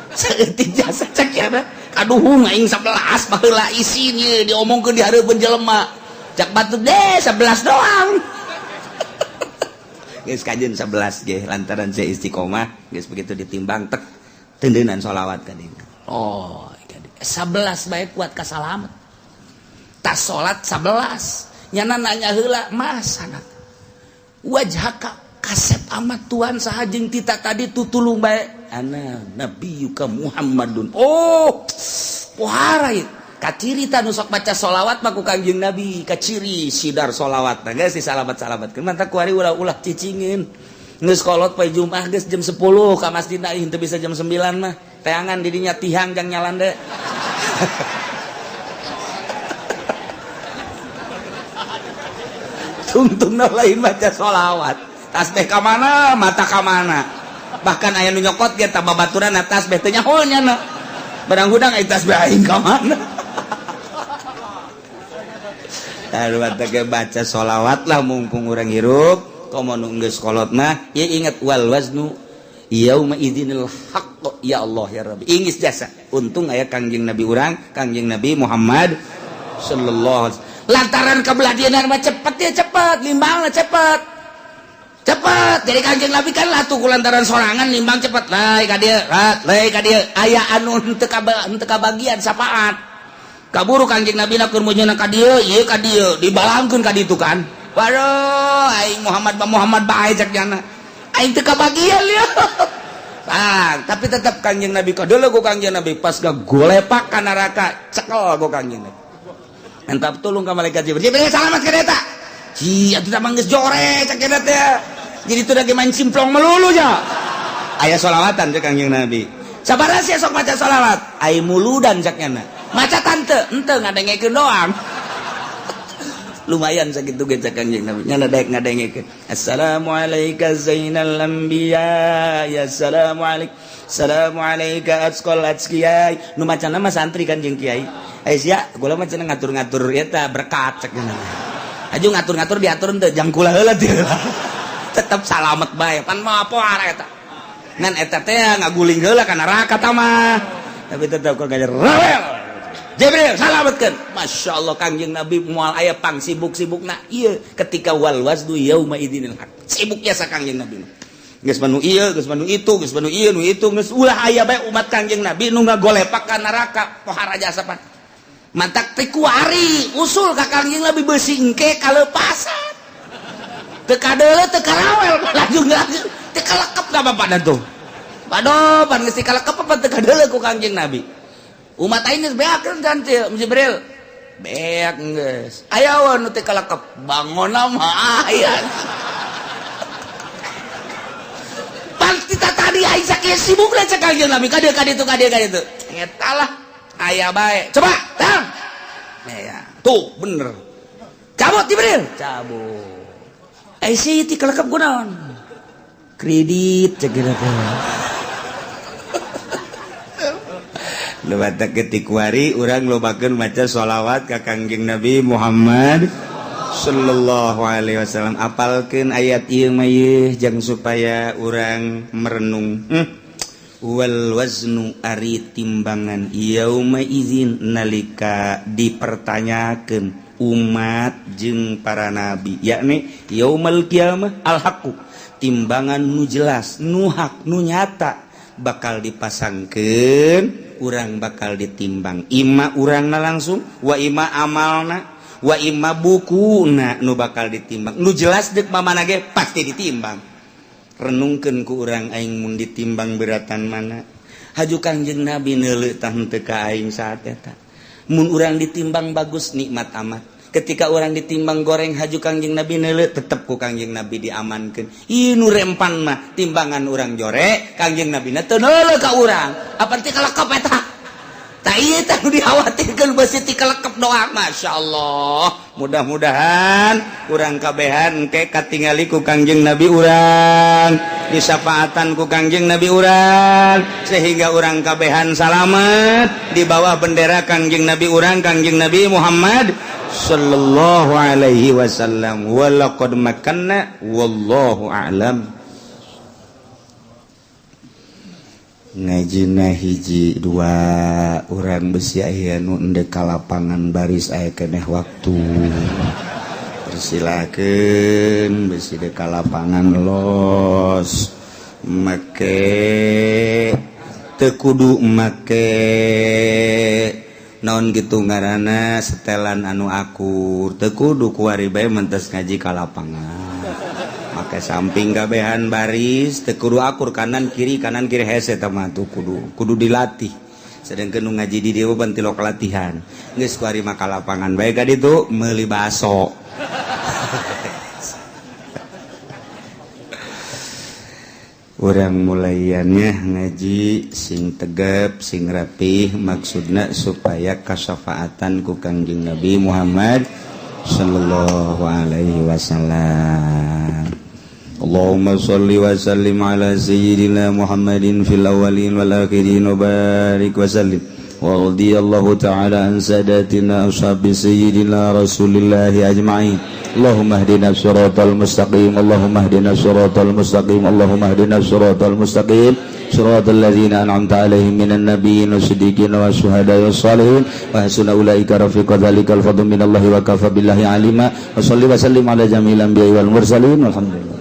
Saeutik jasa cek ya kaduhung aing 11 baheula isin ieu diomongkeun di hareupeun jelema. Cak batur deh 11 doang. Geus kajeun 11 ge lantaran saya istiqomah geus begitu ditimbang tek tendeunan sholawat ka dieu. Oh, 11 bae kuat ka salamet. Tas salat 11 nyana nanya heula mas sanak wajhaka Kasep amat tuan saha jeung tita tadi tutulung bae. Ana nabiyuka Muhammadun. Oh, pohara ieu. Kaciri ta nu sok baca sholawat mah ku Kangjeng Nabi, kaciri sidar sholawat. Nah geus disalamat-salamatkeun. Mantap kuari ulah-ulah cicingin. Geus kolot poe Jumat geus jam 10 ka masjid aing teu bisa jam 9 mah. Teangan didinya tihang jang nyalande. Tungtungna lain baca sholawat. Tasbih ka mana, mata ka mana. Bahkan aya nu nyokot ge ta babaturan tasbih teu nyaho nya. Barang hudang aya tasbih aing ka mana. Baca sholawat lah mumpung urang hirup. Komo nu geus kolot mah ieu inget wal waznu yauma idzinil haqq ya Allah ya Rabbi. Ingis jasa untung aya Kangjeng Nabi urang, Kangjeng Nabi Muhammad sallallahu alaihi wasallam. Lantaran kabelah dieuna mah cepet ya cepet, limbangna cepet. Cepet. Jadi Kangjeng Nabi kan latuh ku lantaran sorangan limbang cepet. Lai ka dieu, lai ka dieu. Aya anu henteu kabagian sapaat. Kaburu Kangjeng Nabi na keur meunyeuna ka dieu, ieu ka dieu, dibalangkeun ka ditu kan. Waduh, aing Muhammad ba Muhammad bae cek jana. Aing teu kabagian lieu. Ah, tapi tetap Kangjeng Nabi kadeuleu ku Kangjeng Nabi pas gagolepak ka neraka, cekel ku Kangjeng Nabi. Mantap tolong ka malaikat Jibril. Jibril salamat ka eta. Hi, atuh tah geus jore cek eta teh. Jadi teu lagi main simplong melulu nya. Aya sholawatan cek Kangjeng Nabi. Sabaraha sia sok maca sholawat? Ai muludan cek nyana. Maca tante, henteu ngadengekeun doang. Lumayan sakitu ge cek Kangjeng Nabi. Nyana daek ngadengekeun. Assalamualaika zainal anbiya, ya assalamualaik. Assalamualaika atqal atqiyai. Nu macana mah santri kan jeung kiai. Eh sia, gula mah cenah ngatur-ngatur eta berkat cek nyana. Aju ngatur-ngatur diatur henteu jang kula heula teu. Tetep salamet bae. Pan mah poar eta. Ngan eta teh ngaguling heula ka neraka ta mah. Tapi tetep kok ngajar rawel. Jibril salametkeun. Masya Allah Kangjeng Nabi moal aya pang sibuk-sibukna ieu ketika wal waznu yauma idzinil haq. Sibuk jasa Kangjeng Nabi. Geus manu ieu, geus manu itu, geus manu ieu nu itu, geus ulah aya bae umat Kangjeng Nabi nu ngagolepak ka neraka pohara jasa pan. Mantak teh kuari usul ka Kangjeng Nabi beusi engke kalepasan. Teu kadeuleu teu karawel lajung lajung teu kalekep ka bapana tuh. Waduh, pan geus kalekep apa teu kadeuleu ku Kangjeng Nabi. Umat aing geus beakeun kan Jibril. Beak geus. Aya we nu teu kalekep, bangonna mah aya. Pan kita tadi aing sakieu sibukna cek Kangjeng Nabi ka dieu ka ditu ka dieu ka ditu. Eta lah aya bae. Coba, tang. Ya, tuh bener. Cabut Jibril, cabut. Eh si ti kalekep kunaon? Kredit cek teh. Lewat ketikuari urang lobakeun maca sholawat ka Kangjeng Nabi Muhammad sallallahu alaihi wasallam. Apalkeun ayat ieu mah yeuh jang supaya urang merenung. Wal waznu ari timbangan yauma idzin nalika dipertanyakeun umat jeung para nabi, yakni yaumal qiyamah al haqqu, timbangan nu jelas, nu hak, nu nyata bakal dipasangkeun, urang bakal ditimbang. Ima urangna langsung, wa ima amalna, wa ima bukuna nu bakal ditimbang. Nu jelas deuk mamana ge pasti ditimbang. Renungkeun ku urang aing mun ditimbang beratan mana. Haju Kangjeng Nabi neuleuh tah henteu ka aing saat eta. Mun urang ditimbang bagus nikmat amat. Ketika orang ditimbang goreng haju Kangjeng Nabi neuleuh tetep ku Kangjeng Nabi diamankeun. Ieu nu rempan mah timbangan urang jore, Kangjeng Nabi na teu neuleuh ka urang. Apa ti kalekep eta? Tah ieu teh nu dikhawatirkeun beusi ti kalekep doang. Masyaallah. Mudah-mudahan urang kabehan engke katingali ku Kangjeng Nabi urang, disafaatan ku Kangjeng Nabi urang, sehingga urang kabehan salamet di bawah bendera Kangjeng Nabi urang, Kangjeng Nabi Muhammad sallallahu alaihi wasallam. Walaqad makanna wallahu a'lam. Ngajina hiji dua urang besi aya nu endek ka lapangan baris aya keneh waktu. Persilakeun besi dek ka lapangan los make teu kudu make naon gitu ngaranna setelan anu akur, teu kudu kuari bae mentes ngaji ka lapangan. Ke samping kabehan baris teu kudu akur, kanan kiri hese eta mah tuh kudu kudu dilatih. Sedangkan nu ngaji di dieu ban tilok latihan geus kuari mah ka lapangan bae ka ditu meuli baso. Urang mulaiannya ngaji sing tegap sing rapih, maksudna supaya kasyafaatan ku Kangjeng Nabi Muhammad sallallahu alaihi wasallam. Allahumma sholli wa sallim ala sayyidina Muhammadin fil awwalin wal akhirin wa barik wa sallim. Wa radiyallahu ta'ala an sadatina ashabi sayyidina Rasulillahi ajma'in. Allahumma hdina siratal mustaqim, Allahumma hdina siratal mustaqim, Allahumma hdina siratal mustaqim, siratal ladzina an'amta alaihim minan nabiyyin wasiddiqin wasyuhada'i wassalihin wa hasuna ulaika rafiqa. Dzalikal fadlu minallahi wa kafa billahi alima. Wa shalli wa sallim ala jami'il anbiya'i wal mursalin, walhamdulillah.